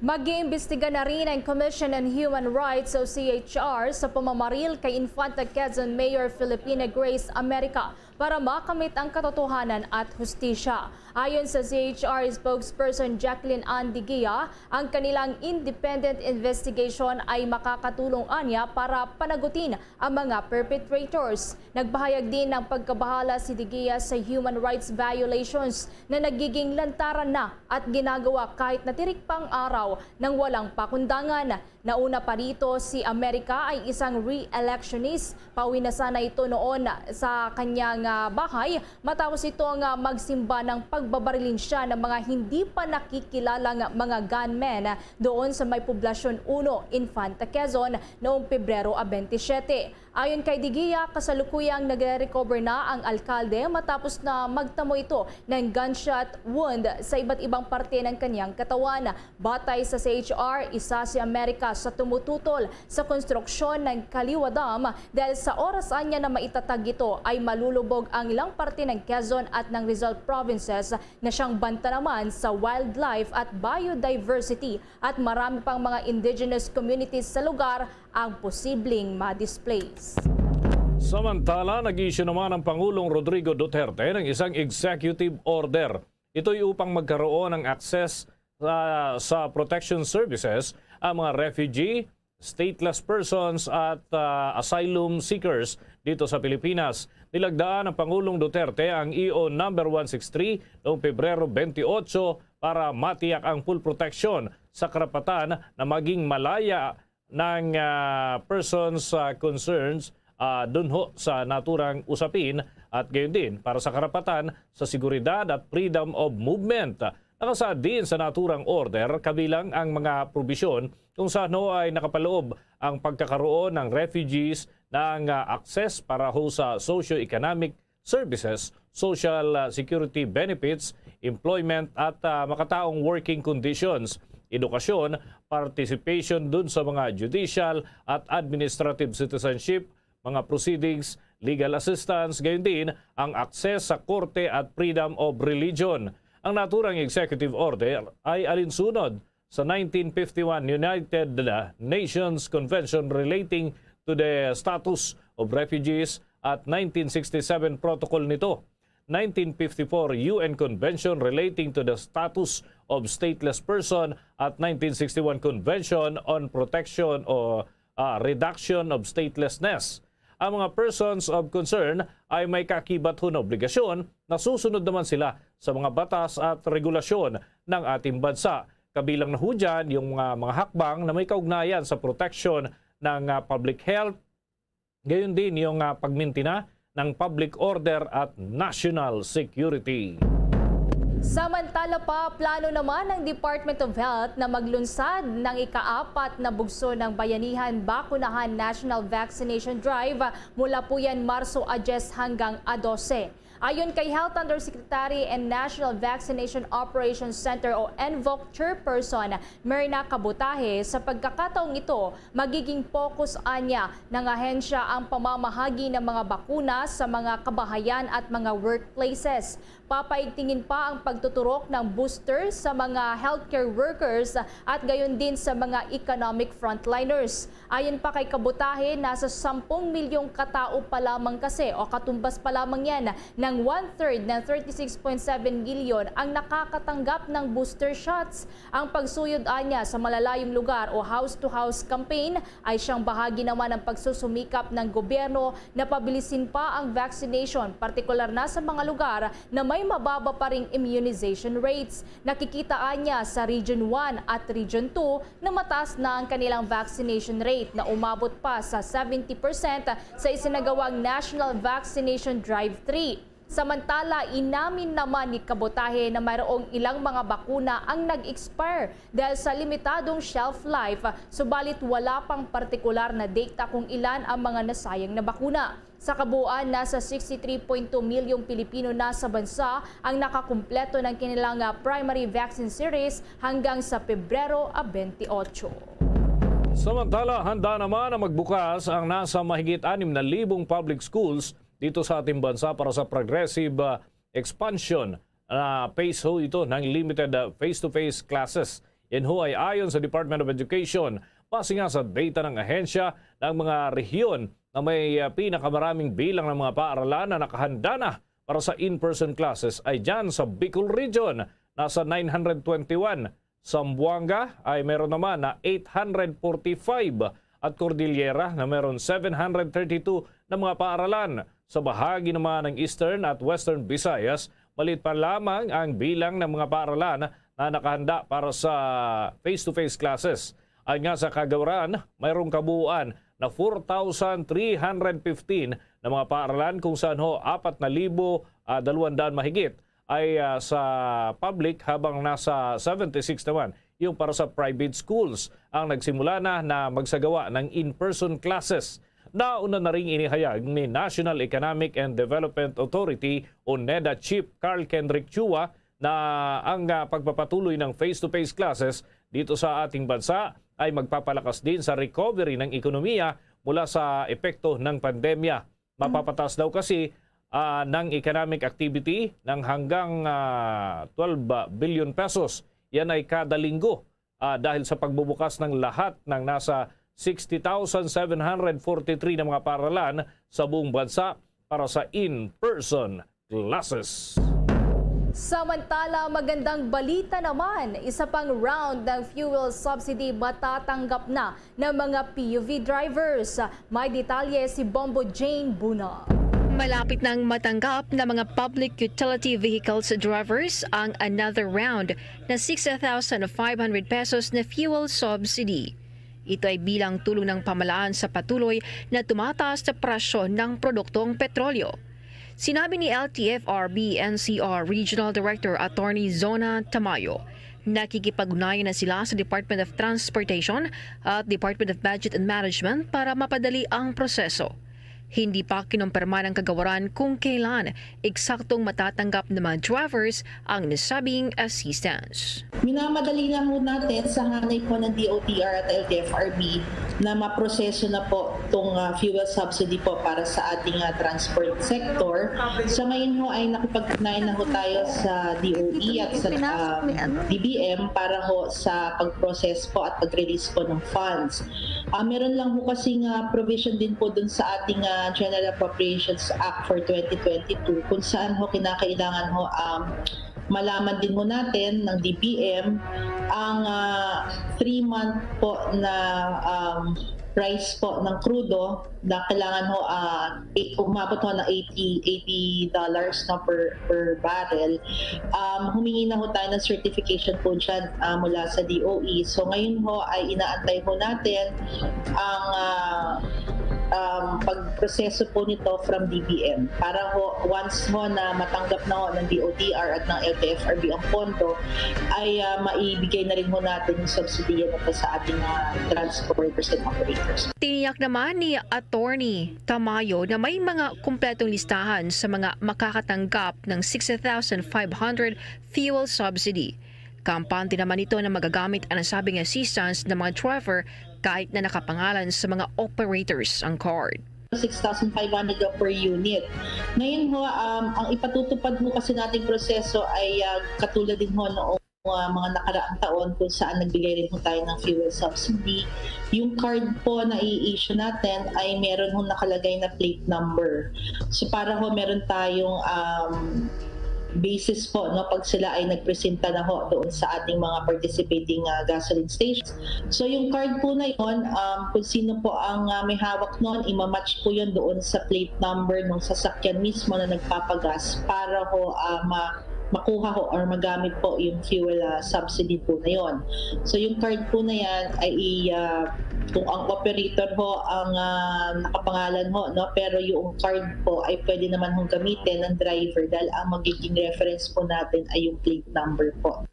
Mag-iimbestiga na rin ang Commission on Human Rights o C H R sa pamamaril kay Infanta Quezon Mayor Filipina Grace America para makamit ang katotohanan at hustisya. Ayon sa C H R spokesperson Jacqueline Ann Digia, ang kanilang independent investigation ay makakatulong anya para panagutin ang mga perpetrators. Nagpahayag din ng pagkabahala si Digia sa human rights violations na nagiging lantaran na at ginagawa kahit na tirik pang araw ng walang pakundangan. Nauna pa rito, si America ay isang re-electionist. Pauwi na sana ito noon sa kanyang ah, bahay matapos ito nga magsimba ng pagbabarilin siya ng mga hindi pa nakikilalang mga gunmen doon sa may Poblacion uno, Infanta Quezon noong Pebrero a twenty-seven. Ayon kay Digia, kasalukuyang nagre-recover na ang alkalde matapos na magtamo ito ng gunshot wound sa iba't ibang parte ng kanyang katawan. Batay sa C H R, isa si America sa tumututol sa konstruksyon ng Kaliwa Dam dahil sa oras anya na maitatag ito ay malulubog ang ilang parte ng Quezon at ng Rizal provinces na siyang banta naman sa wildlife at biodiversity at marami pang mga indigenous communities sa lugar ang posibleng ma-displace. Samantala, nag-issue naman ang Pangulong Rodrigo Duterte ng isang executive order. Ito'y upang magkaroon ng access sa, sa protection services ang mga refugee stateless persons at, ah, asylum seekers dito sa Pilipinas. Nilagdaan ng Pangulong Duterte ang E O number one six three noong Pebrero twenty-eight para matiyak ang full protection sa karapatan na maging malaya ng, ah, persons, ah, concerns, ah, dunho sa naturang usapin at gayon din para sa karapatan sa seguridad at freedom of movement. Nakasaad din sa naturang order kabilang ang mga probisyon kung saan ho ay nakapaloob ang pagkakaroon ng refugees ng, ah, access para ho sa socio-economic services, social, ah, security benefits, employment at, ah, makataong working conditions, edukasyon, participation dun sa mga judicial at administrative citizenship, mga proceedings, legal assistance, gayon din ang access sa korte at freedom of religion. Ang naturang executive order ay alinsunod sa nineteen fifty-one United Nations Convention relating to the status of refugees at nineteen sixty-seven protocol nito, nineteen fifty-four U N Convention relating to the status of stateless person at nineteen sixty-one Convention on Protection o, ah, Reduction of Statelessness. Ang mga persons of concern ay may kakibat ho na obligasyon na susunod naman sila sa mga batas at regulasyon ng ating bansa. Kabilang na ho dyan yung mga, mga hakbang na may kaugnayan sa protection ng, ah, public health, gayon din yung, ah, pagmintina ng public order at national security. Samantala pa, plano naman ng Department of Health na maglunsad ng ikaapat na Bugso ng Bayanihan Bakunahan National Vaccination Drive mula po yan Marso diyes hanggang a dose. Ayon kay Health Undersecretary and National Vaccination Operations Center o NVOC Chairperson Myrna Kabutahe, sa pagkakataong ito, magiging focus anya ng ahensya ang pamamahagi ng mga bakuna sa mga kabahayan at mga workplaces. Papaigtingin pa ang pagtuturok ng booster sa mga healthcare workers at gayon din sa mga economic frontliners. Ayon pa kay Kabutahe, nasa sampung milyong katao pa lamang kasi o katumbas pa lamang yan ng one-third ng thirty-six point seven million ang nakakatanggap ng booster shots. Ang pagsuyod anya sa malalayong lugar o house-to-house campaign ay siyang bahagi naman ng pagsusumikap ng gobyerno na pabilisin pa ang vaccination, partikular na sa mga lugar na may mababa pa ring immunization rates. Nakikita anya sa Region one at Region two na mataas na ang kanilang vaccination rate na umabot pa sa seventy percent sa isinagawang National Vaccination Drive three. Samantala, inamin naman ni Kabutahe na mayroong ilang mga bakuna ang nag-expire dahil sa limitadong shelf life, subalit wala pang partikular na data kung ilan ang mga nasayang na bakuna. Sa kabuuan, nasa sixty-three point two milyong Pilipino na sa bansa ang nakakumpleto ng kanilang, ah, primary vaccine series hanggang sa Pebrero, ah, twenty-eight. Samantala, handa naman ang magbukas ang nasa mahigit anim na libong public schools dito sa ating bansa para sa progressive, ah, expansion na phase ho ito ng limited, ah, face-to-face classes. Yan ho ay ayon sa Department of Education. Base nga sa data ng ahensya, ng mga rehiyon na may, ah, pinakamaraming bilang ng mga paaralan na nakahanda na para sa in-person classes ay dyan sa Bicol Region, nasa nine hundred twenty-one. Zamboanga ay meron naman na eight hundred forty-five at Cordillera na meron seven hundred thirty-two na mga paaralan. Sa bahagi naman ng Eastern at Western Visayas, maliit pa lamang ang bilang ng mga paaralan na nakahanda para sa face-to-face classes. Ayon nga sa Kagawaran, mayroong kabuuan na four thousand three hundred fifteen na mga paaralan kung saan ho apat na libo, ah, dalawang daan mahigit ay, ah, sa public habang nasa seventy-six naman yung para sa private schools ang nagsimula na, na magsagawa ng in-person classes. Nauna na ring inihayag ni National Economic and Development Authority o NEDA Chief Carl Kendrick Chua na ang, ah, pagpapatuloy ng face-to-face classes dito sa ating bansa ay magpapalakas din sa recovery ng ekonomiya mula sa epekto ng pandemya. Mapapataas daw kasi, ah, ng economic activity ng hanggang, ah, twelve billion pesos. Yan ay kada linggo, ah, dahil sa pagbubukas ng lahat ng nasa sixty thousand seven hundred forty-three na mga paaralan sa buong bansa para sa in-person classes. Samantala, magandang balita naman, isa pang round ng fuel subsidy matatanggap na ng mga P U V drivers. May detalye si Bombo Jane Buna. Malapit nang matanggap ng mga public utility vehicles drivers ang another round na six thousand five hundred pesos na fuel subsidy. Ito ay bilang tulong ng pamahalaan sa patuloy na tumataas na presyo ng produktong petrolyo. Sinabi ni L T F R B N C R Regional Director Attorney Zona Tamayo, nakikipag-ugnayan na sila sa Department of Transportation at Department of Budget and Management para mapadali ang proseso. Hindi pa kinumpirma ng kagawaran kung kailan eksaktong matatanggap ng mga drivers ang nasabing assistance. Minamadali na ho natin sa hanay po ng D O T R at L T F R B na maproseso na po itong, ah, fuel subsidy po para sa ating, ah, transport sector. Sa ngayon ho ay nakipag-ugnayan na ho tayo sa D O E at sa, ah, D B M para ho sa pag-process po at pag-release po ng funds. Ah, meron lang ho kasing, ah, provision din po dun sa ating, ah, General Appropriations Act for twenty twenty-two kung saan ho kinakailangan ho, um, malaman din ho natin ng D B M ang, ah, three-month po na, um, price po ng krudo na kailangan ho, ah, i-, umabot ho ng eighty, eighty dollars na per, per barrel. Um, humingi na ho tayo ng certification po dyan, ah, mula sa D O E. So ngayon ho ay inaantay ho natin ang, ah, um, pagproseso po nito from D B M. Para ho, once ho na matanggap na ho ng D O T R at ng L T F R B ang pondo, ay, ah, maibigay na rin ho natin yung subsidiya nito sa ating mga transporters and operators. Tiniyak naman ni Attorney Tamayo na may mga kumpletong listahan sa mga makakatanggap ng six thousand five hundred fuel subsidy. Kampante naman ito na magagamit ang nasabing assistance ng mga driver kahit na nakapangalan sa mga operators ang card. Six thousand five hundred daw per unit. Ngayon ho, um, ang ipatutupad ho kasi nating proseso ay, ah, katulad din ho noong, ah, mga nakaraang taon kung saan nagbigay rin ho tayo ng fuel subsidy. Yung card po na i-issue natin ay meron hong nakalagay na plate number. So para ho meron tayong, um, basis po, no, pag sila ay nagpresenta na ho doon sa ating mga participating, ah, gasoline stations. So yung card po na yon, um, kung sino po ang, ah, may hawak noon, imamatch po yon doon sa plate number ng sasakyan mismo na nagpapagas para ho, ah, ma-, makuha ho or magamit po yung fuel, ah, subsidy po na yon. So yung card po na yan ay i-, ah, kung ang operator ho ang, ah, nakapangalan ho, no, pero yung card po ay pwede naman hong gamitin ng driver dahil ang magiging reference po natin ay yung plate number po.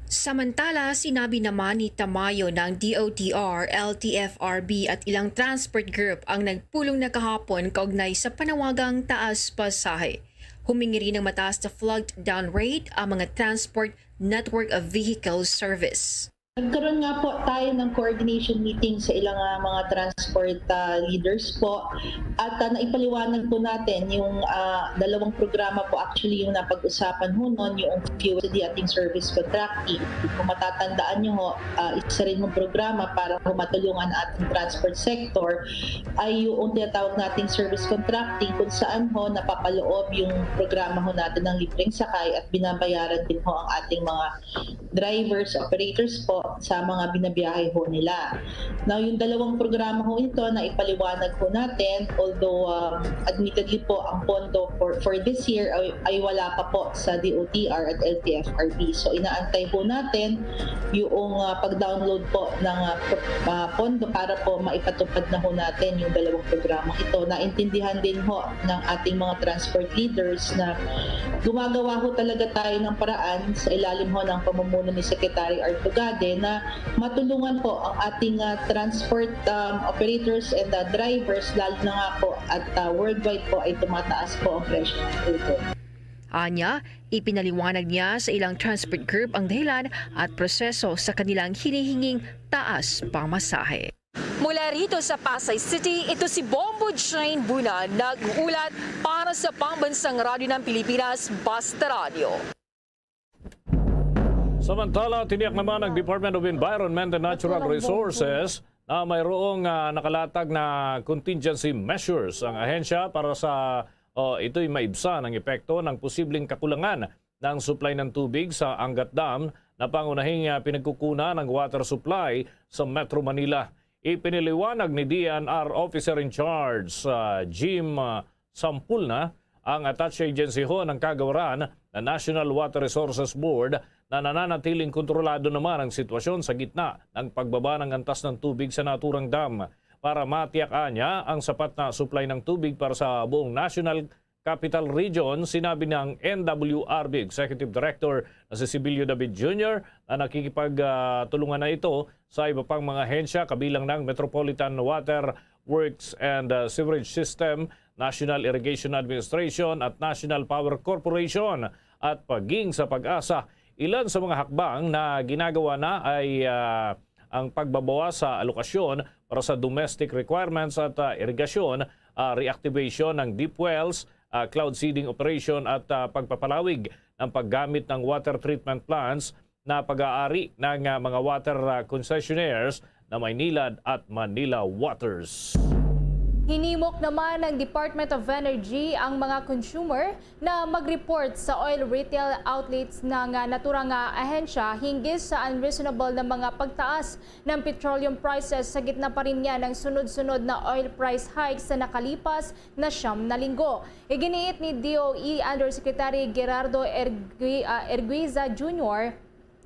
Samantala, sinabi naman ni Tamayo ng D O T R, L T F R B at ilang transport group ang nagpulong na kahapon kaugnay sa panawagang taas pasahe. Humingi rin ng mataas na flag down rate ang mga transport network of vehicle service. Nagkaroon nga po tayo ng coordination meeting sa ilang, ah, mga transport, ah, leaders po. At, ah, naipaliwanag po natin yung, ah, dalawang programa po, actually, yung napag-usapan ho nun, yung fuel subsidy at yung service contracting. Kung matatandaan nyo ho, ah, isa rin yung programa para ho matulungan ating transport sector ay yung tinatawag nating service contracting, kung saan ho napapaloob yung programa ho natin ng libreng sakay at binabayaran din ho ang ating mga drivers, operators po sa mga binabiyahe ho nila. Now, yung dalawang programa ho ito na ipaliwanag ho natin, although, um, admittedly po, ang pondo for, for this year ay, ay wala pa po sa D O T R at L T F R B. So, inaantay ho natin yung, uh, pag-download po ng, uh, pro-, uh, pondo para po maipatupad na ho natin yung dalawang programang ito. Naintindihan din ho ng ating mga transport leaders na gumagawa ho talaga tayo ng paraan sa ilalim ho ng pamumuno ni Secretary Art Tugade na matulungan po ang ating, ah, transport, um, operators and, ah, drivers, lalo na nga po at, ah, worldwide po ay tumataas po ang presyo ng crude oil. Anya, ipinaliwanag niya sa ilang transport group ang dahilan at proseso sa kanilang hinihinging taas pamasahe. Mula rito sa Pasay City, ito si Bombo Jane Buna, nag-uulat para sa Pambansang Radyo ng Pilipinas, Basta Radyo. Samantala, tiniyak naman ng Department of Environment and Natural Resources na mayroong, ah, nakalatag na contingency measures ang ahensya para sa, oh, ito'y maibsan ang epekto ng posibleng kakulangan ng supply ng tubig sa Angat Dam na pangunahing, ah, pinagkukunan ng water supply sa Metro Manila. Ipiniliwanag ni D E N R Officer in Charge, ah, Jim, ah, Sampulna, ang attached agency ho ng kagawaran na National Water Resources Board na nananatiling kontrolado naman ang sitwasyon sa gitna ng pagbaba ng antas ng tubig sa naturang dam. Para matiyak niya ang sapat na supply ng tubig para sa buong National Capital Region, sinabi ng N W R B Executive Director na si Sibilio David Junior na nakikipagtulungan na ito sa iba pang mga ahensya kabilang ng Metropolitan Water Works and, uh, Sewerage System, National Irrigation Administration at National Power Corporation at paging sa PAGASA. Ilan sa mga hakbang na ginagawa na ay, ah, ang pagbabawas sa alokasyon para sa domestic requirements at, ah, irigasyon, ah, reactivation ng deep wells, ah, cloud seeding operation at, ah, pagpapalawig ng paggamit ng water treatment plants na pag-aari ng, ah, mga water, ah, concessionaires na Maynilad at Manila Waters. Hinimok naman ng Department of Energy ang mga consumer na mag-report sa oil retail outlets ng, ah, naturang, ah, ahensya hinggil sa unreasonable na mga pagtaas ng petroleum prices sa gitna pa rin niya ng sunod-sunod na oil price hike sa nakalipas na siyam na linggo. Iginiit ni D O E Undersecretary Gerardo Ergui-, ah, Erguiza Junior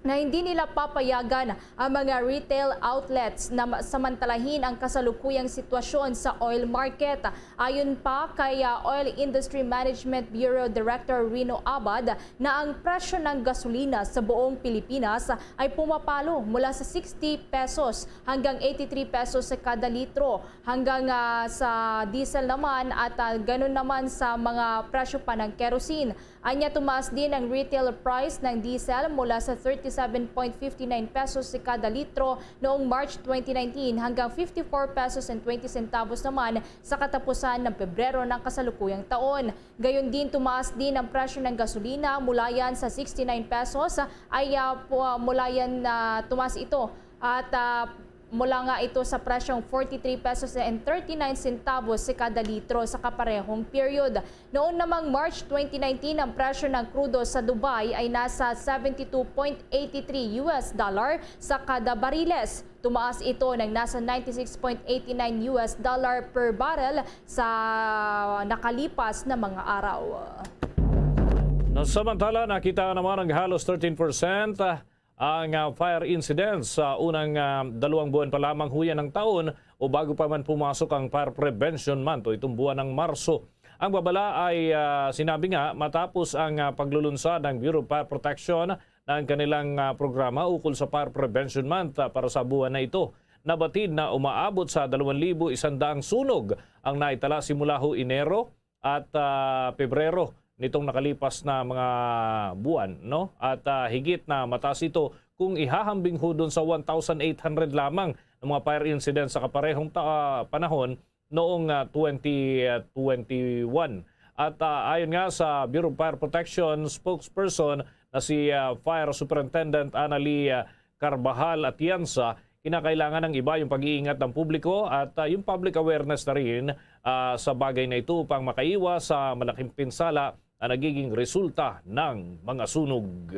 na hindi nila papayagan ang mga retail outlets na ma-, samantalahin ang kasalukuyang sitwasyon sa oil market. Ayon pa kay, ah, Oil Industry Management Bureau Director Rino Abad, na ang presyo ng gasolina sa buong Pilipinas ay pumapalo mula sa sixty pesos hanggang eighty-three pesos sa kada litro, hanggang, ah, sa diesel naman at, ah, ganun naman sa mga presyo pa ng kerosene. Anya, tumaas din ang retail price ng diesel mula sa thirty-seven point fifty nine pesos sa kada litro noong March twenty nineteen hanggang fifty-four pesos and twenty centavos naman sa katapusan ng Pebrero ng kasalukuyang taon. Gayon din, tumaas din ang presyo ng gasolina mula yan sa sixty-nine pesos ay, ah, pu-, ah, mula yan, ah, tumaas ito at, ah, mula nga ito sa presyong forty-three pesos and thirty-nine centavos sa kada litro sa kaparehong period. Noon namang March twenty nineteen, ang presyo ng krudo sa Dubai ay nasa seventy-two point eighty-three U S dollar sa kada bariles. Tumaas ito ng nasa ninety-six point eighty-nine U S dollar per barrel sa nakalipas na mga araw. Na samantala, nakita naman ang halos thirteen percent ang, ah, fire incidents sa unang, ah, dalawang buwan pa lamang huyan ng taon o bago pa man pumasok ang Fire Prevention Month o itong buwan ng Marso. Ang babala ay, ah, sinabi nga matapos ang, ah, paglulunsad ng Bureau of Fire Protection ng kanilang, ah, programa ukol sa Fire Prevention Month, ah, para sa buwan na ito. Nabatid na umaabot sa dalawang libo isang daang sunog ang naitala simula ho Enero at, ah, Pebrero nitong nakalipas na mga buwan, no? At, ah, higit na mataas ito kung ihahambing ho dun sa one thousand eight hundred lamang ng mga fire incidents sa kaparehong ta-, panahon noong, ah, twenty twenty-one. At, ah, ayon nga sa Bureau of Fire Protection spokesperson na si, ah, Fire Superintendent Annalie, ah, Carvajal Atienza, kinakailangan ng iba yung pag-iingat ng publiko at, ah, yung public awareness na rin, ah, sa bagay na ito upang makaiwas sa malaking pinsala na nagiging resulta ng mga sunog.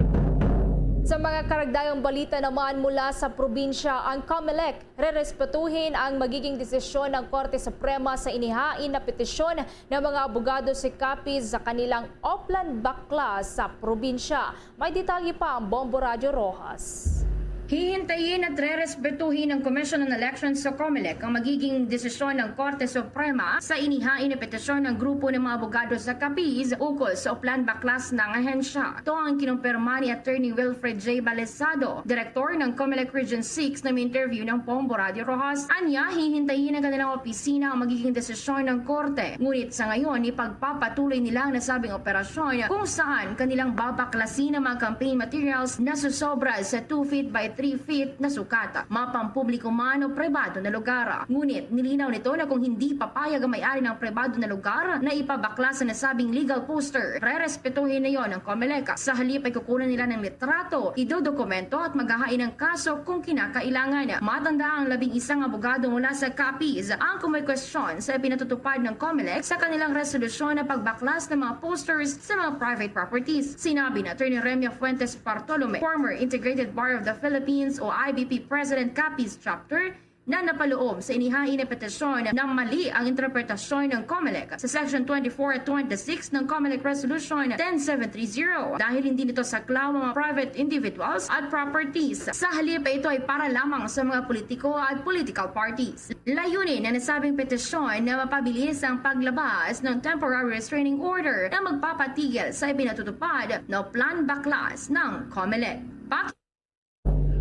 Sa mga karagdagang balita naman mula sa probinsya, ang COMELEC rerespetuhin ang magiging desisyon ng Korte Suprema sa inihain na petisyon ng mga abogado sa Capiz sa kanilang Oplan Baklas sa probinsya. May detalye pa ang Bombo Radyo Roxas. Hihintayin at rerespetuhin ng Commission on Elections sa COMELEC ang magiging desisyon ng Korte Suprema sa inihain na petisyon ng grupo ng mga abogado sa Capiz ukol sa Oplan Baklas ng ahensya. Ito ang kinumpirma ni Attorney Wilfred J Balisado, direktor ng COMELEC Region six, na may interview ng Bombo Radyo Roxas. Anya, hihintayin ng kanilang opisina ang magiging desisyon ng korte. Ngunit sa ngayon, ipagpapatuloy nila ang nasabing operasyon kung saan kanilang babaklasin ang mga campaign materials na susobra sa two feet by three feet na sukat, mapampubliko man o pribado na lugar. Ngunit nilinaw nito na kung hindi papayag ang may-ari ng pribado na lugar na ipabaklas ang nasabing legal poster, rerespetuhin na yon ng Comelec. Sa halip ay kukunan nila ng litrato, idodokumento at maghahain ng kaso kung kinakailangan. Matanda ang labing isang abogado mula sa Capiz ang kumikwestiyon sa ipinatutupad ng Comelec sa kanilang resolusyon na pagbaklas ng mga posters sa mga private properties. Sinabi ni Attorney Remia Fuentes Bartolome, former Integrated Bar of the Philippines o I B P President Capiz Chapter, na napaloob sa inihain na petisyon na mali ang interpretasyon ng Comelec sa Section twenty-four at twenty-six ng Comelec Resolution ten seven three zero dahil hindi nito saklaw ang mga private individuals at properties. Sa halip, ito ay para lamang sa mga politiko at political parties. Layunin ng nasabing petisyon na mapabilis ang paglabas ng temporary restraining order na magpapatigil sa ipinatutupad na plan baklas ng Comelec. Pak-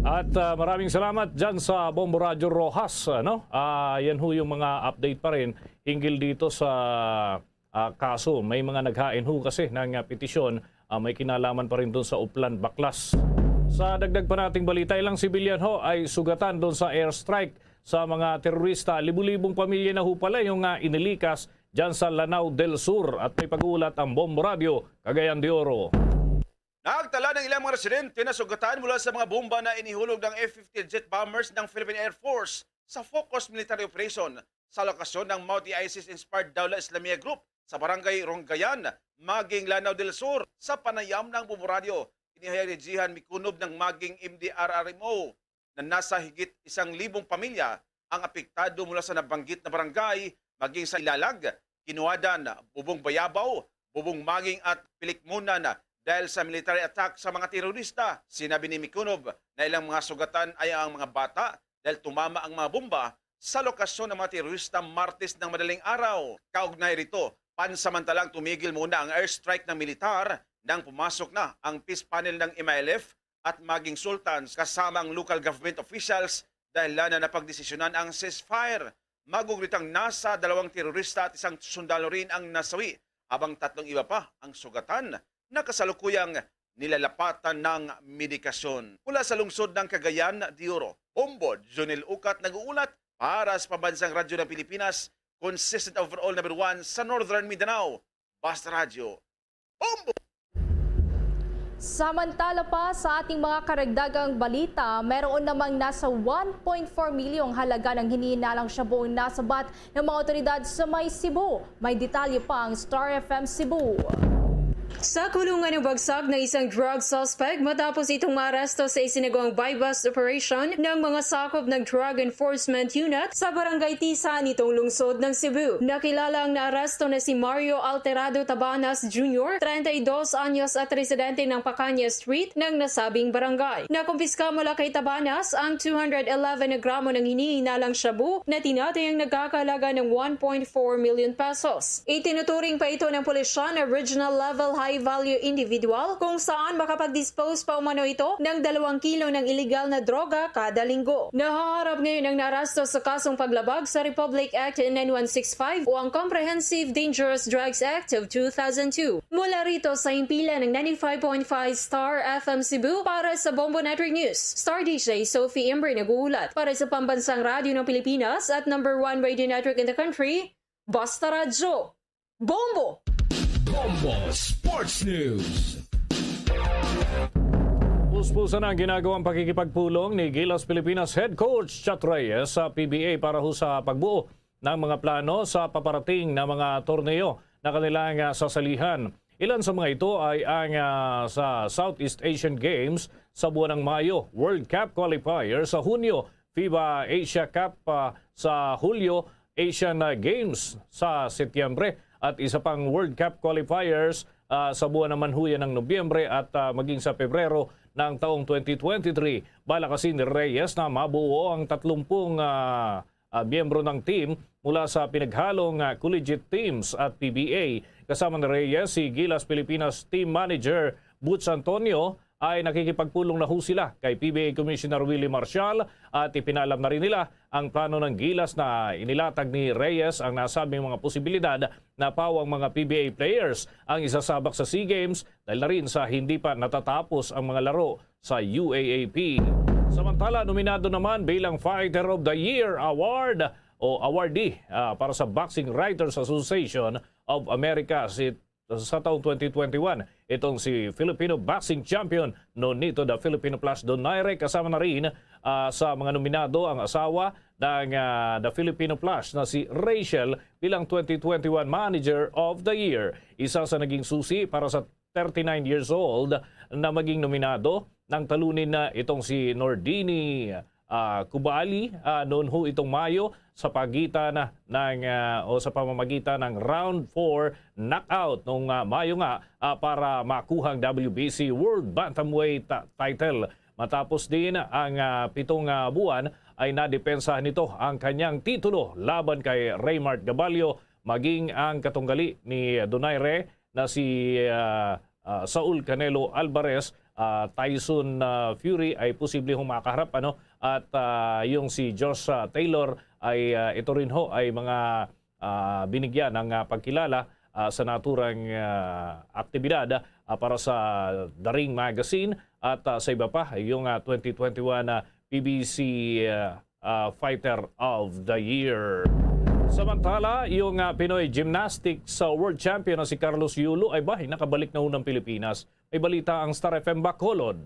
At ah, maraming salamat dyan sa Bombo Radyo Roxas. Ano? Ah, yan ho yung mga update pa rin hinggil dito sa ah, kaso. May mga naghain ho kasi ng ah, petisyon, ah, may kinalaman pa rin doon sa Oplan Baklas. Sa dagdag pa nating balita, ilang sibilyan ho ay sugatan doon sa airstrike sa mga terorista. Libu-libong pamilya na ho pala yung ah, inilikas dyan sa Lanao del Sur. At may pag-uulat ang Bombo Radyo, Cagayan de Oro. Nagtala ng ilang mga residente na sugatan mula sa mga bomba na inihulog ng F fifteen jet bombers ng Philippine Air Force sa focused military operation sa lokasyon ng multi-ISIS-inspired Dawla Islamiyah Group sa barangay Rongayan, Maging, Lanao del Sur. Sa panayam ng Bombo Radyo, inihayag ni Jihan Mikunob ng Maging M D R R M O na nasa higit isang libong pamilya ang apektado mula sa nabanggit na barangay, maging sa Ilalag, Kinuadan, Bubong Bayabaw, Bubong Maging at Pilikmunan dahil sa military attack sa mga terorista. Sinabi ni Mikunob na ilang mga sugatan ay ang mga bata dahil tumama ang mga bomba sa lokasyon ng mga terorista Martes ng madaling araw. Kaugnay rito, pansamantalang tumigil muna ang airstrike ng militar nang pumasok na ang peace panel ng M I L F at Maging Sultans kasama ang local government officials dahil na napagdesisyonan ang ceasefire. Magugritang nasa dalawang terorista at isang sundalo rin ang nasawi, habang tatlong iba pa ang sugatan na kasalukuyang nilalapatan ng medikasyon. Mula sa lungsod ng Cagayan de Oro, Bombo Junel Ukat nag-uulat para sa Pambansang Radyo ng Pilipinas, consistent overall number one sa Northern Mindanao. Basta Radyo, Bombo! Samantala pa sa ating mga karagdagang balita, meron namang nasa one point four milyong halaga ng hinihinalang shabu ang nasabat ng mga otoridad sa may Cebu. May detalye pa ang Star F M Cebu. Sa kulungan ng bagsak na isang drug suspect matapos itong maaresto sa isinagawang buy-bust operation ng mga sakop ng Drug Enforcement Unit sa Barangay Tisa nitong lungsod ng Cebu. Nakilala ang naaresto na si Mario Alterado Tabanas Junior, treinta y dos anyos at residente ng Pacanya Street ng nasabing barangay. Nakumpiska mula kay Tabanas ang two hundred eleven na gramo ng hinihinalang shabu na tinatayang nagkakahalaga ng one point four million pesos. Itinuturing pa ito ng pulisya na regional level high value individual kung saan makapag-dispose pa umano ito ng dalawang kilo ng iligal na droga kada linggo. Nahaharap ngayon ang naaresto sa kasong paglabag sa Republic Act nine one six five o ang Comprehensive Dangerous Drugs Act of two thousand two. Mula rito sa himpilan ng ninety-five point five Star F M Cebu, para sa Bombo Network News, Star D J Sophie Embre nag-uulat. Para sa Pambansang Radyo ng Pilipinas at number one radio network in the country, Basta Radyo, Bombo! Bombo Sports News. Puspusan na ang ginagawang pakikipagpulong ni Gilas Pilipinas Head Coach Chat Reyes sa P B A para ho sa pagbuo ng mga plano sa paparating na mga torneo na kanilang ah, sasalihan. Ilan sa mga ito ay ang ah, sa Southeast Asian Games sa buwan ng Mayo, World Cup Qualifier sa Hunyo, FIBA Asia Cup ah, sa Hulyo, Asian ah, Games sa Setyembre, at isa pang World Cup Qualifiers ah, sa buwan naman ho yan ng Nobyembre at ah, maging sa Pebrero ng taong twenty twenty-three. Bala kasi ni Reyes na mabuo ang tatlumpung ah, ah, miyembro ng team mula sa pinaghalong ah, collegiate teams at P B A. Kasama ni Reyes si Gilas Pilipinas Team Manager Butch Antonio, ay nakikipagpulong na ho sila kay P B A Commissioner Willie Marcial at ipinaalam na rin nila ang plano ng Gilas na inilatag ni Reyes ang nasabing mga posibilidad na pawang mga P B A players ang isasabak sa SEA Games dahil na rin sa hindi pa natatapos ang mga laro sa U A A P. Samantala, nominado naman bilang Fighter of the Year Award o awardee, ah, para sa Boxing Writers Association of America si, sa taong twenty twenty-one itong si Filipino boxing champion Nonito The Filipino Flash Donaire. Kasama na rin, ah, sa mga nominado ang asawa ng, ah, The Filipino Flash na si Rachel bilang twenty twenty-one Manager of the Year. Isa sa naging susi para sa thirty-nine years old na maging nominado, nang talunin na itong si Nordini, ah, Kubali, ah, noon ho itong Mayo sa pagitan na ng, ah, o sa pamamagitan ng round four knockout nung, ah, Mayo nga, ah, para makuha ang W B C World Bantamweight, ah, title. Matapos din ang, ah, pitong, ah, buwan ay nadepensahan nito ang kanyang titulo laban kay Raymart Gabalio, maging ang katunggali ni Donaire na si, ah, ah, Saul Canelo Alvarez, ah, Tyson, ah, Fury ay posible hong makaharap, ano, at, ah, yung si Josh, ah, Taylor ay, ah, ito rin ho ay mga, ah, binigyan ng, ah, pagkilala, ah, sa naturang, ah, aktibidad, ah, para sa The Ring Magazine at, ah, sa iba pa, yung, ah, twenty twenty-one, ah, P B C, ah, ah, Fighter of the Year. Samantala, yung, ah, Pinoy gymnastics, ah, world champion na si Carlos Yulo ay bahin nakabalik na ho ng Pilipinas. May balita ang Star F M Bacolod.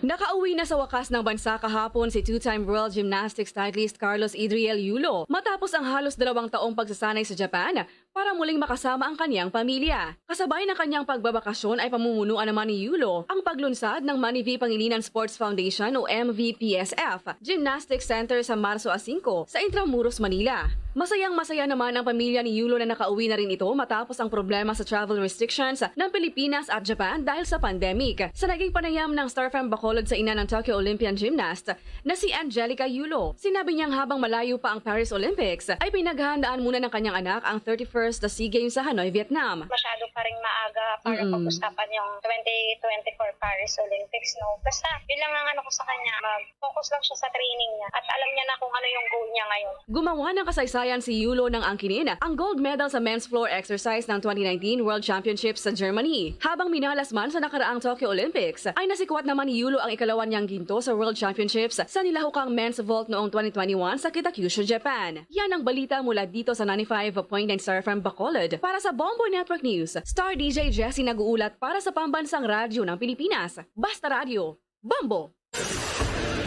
Nakauwi na sa wakas ng bansa kahapon si two-time world gymnastics titleist Carlos Idriel Yulo matapos ang halos dalawang taong pagsasanay sa Japan para muling makasama ang kanyang pamilya. Kasabay ng kanyang pagbabakasyon ay pamumunuan naman ni Yulo ang paglunsad ng Manny V Pangilinan Sports Foundation o M V P S F Gymnastics Center sa Marso a singko sa Intramuros, Manila. Masayang-masaya naman ang pamilya ni Yulo na nakauwi na rin ito matapos ang problema sa travel restrictions ng Pilipinas at Japan dahil sa pandemic. Sa naging panayam ng Star F M Bacolod sa ina ng Tokyo Olympian gymnast, na si Angelica Yulo. Sinabi niyang habang malayo pa ang Paris Olympics, ay pinaghahandaan muna ng kanyang anak ang thirty-first SEA Games sa Hanoi, Vietnam. Masyado pa ring maaga para Mm. pag-usapan yung twenty twenty-four Paris Olympics, no? Basta, yun lang ang ano ko sa kanya, mag-focus lang siya sa training niya at alam niya na kung ano yung goal niya ngayon. Gumawa ng kasaysayan si Yulo nang angkinin ang gold medal sa men's floor exercise ng twenty nineteen World Championships sa Germany. Habang minalas man sa nakaraang Tokyo Olympics, ay nasikwat naman ni Yulo ang ikalawa niyang ginto sa World Championships sa nilahukang men's vault noong twenty twenty-one sa Kitakyushu, Japan. Yan ang balita mula dito sa ninety-five point nine Star F M Bacolod. Para sa Bombo Network News, Star D J Jessie nag-uulat para sa Pambansang Radyo ng Pilipinas. Basta Radyo, Bombo!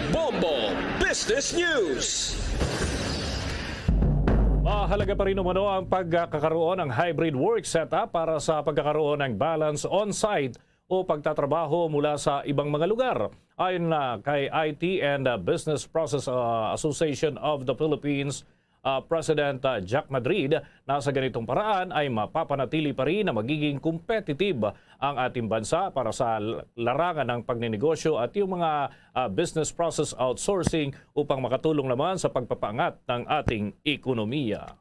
Bombo Business News. Mahalaga pa rin umano ang pagkakaroon ng hybrid work setup para sa pagkakaroon ng balance on-site o pagtatrabaho mula sa ibang mga lugar. Ayon na kay I T and, uh, Business Process, uh, Association of the Philippines, uh, President, uh, Jack Madrid, na sa ganitong paraan ay mapapanatili pa rin na magiging competitive ang ating bansa para sa l-, larangan ng pagninegosyo at yung mga, uh, business process outsourcing upang makatulong naman sa pagpapaangat ng ating ekonomiya.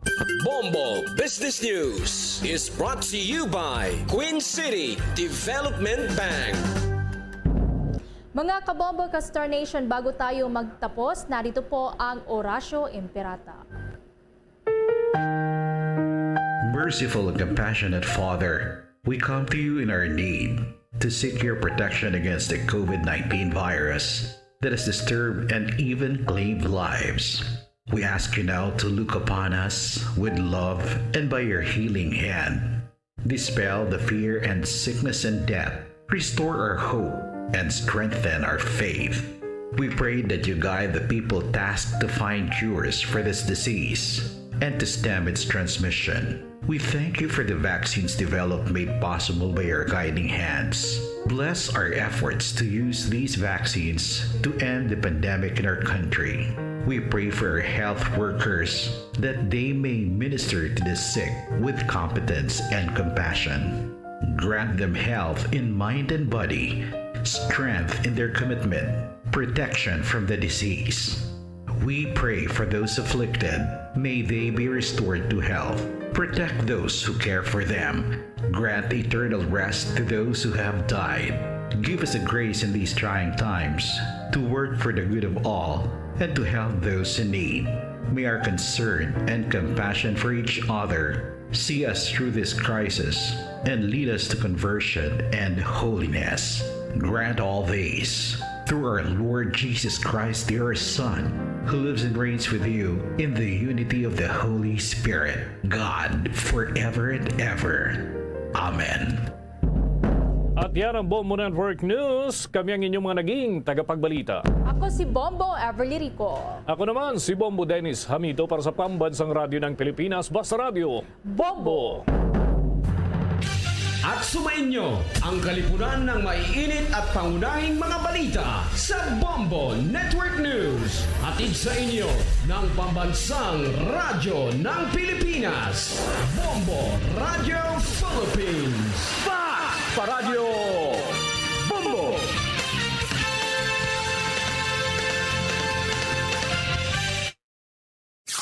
Bombo Business News is brought to you by Queen City Development Bank. Mga kabombo ka Star Nation, bago tayo magtapos, narito po ang Oratio Imperata. Merciful and compassionate Father, we come to you in our need to seek your protection against the COVID nineteen virus that has disturbed and even claimed lives. We ask you now to look upon us with love and by your healing hand, dispel the fear and sickness and death, restore our hope, and strengthen our faith. We pray that you guide the people tasked to find cures for this disease and to stem its transmission. We thank you for the vaccines developed made possible by your guiding hands. Bless our efforts to use these vaccines to end the pandemic in our country. We pray for our health workers that they may minister to the sick with competence and compassion. Grant them health in mind and body, strength in their commitment, protection from the disease. We pray for those afflicted. May they be restored to health. Protect those who care for them. Grant eternal rest to those who have died. Give us the grace in these trying times to work for the good of all and to help those in need. May our concern and compassion for each other see us through this crisis and lead us to conversion and holiness. Grant all these Through our Lord Jesus Christ, your Son, who lives and reigns with you in the unity of the Holy Spirit, God, forever and ever. Amen. At yan ang Bombo Network News. Kami ang inyong mga naging tagapagbalita. Ako si Bombo Everly Rico. Ako naman si Bombo Dennis Hamito para sa Pambansang Radyo ng Pilipinas, Basta Radyo. Bombo! At sumainyo ang kalipunan ng maiinit at pangunahing mga balita sa Bombo Network News. Hatid sa inyo ng Pambansang Radyo ng Pilipinas, Bombo Radio Philippines. Fact Paradyo!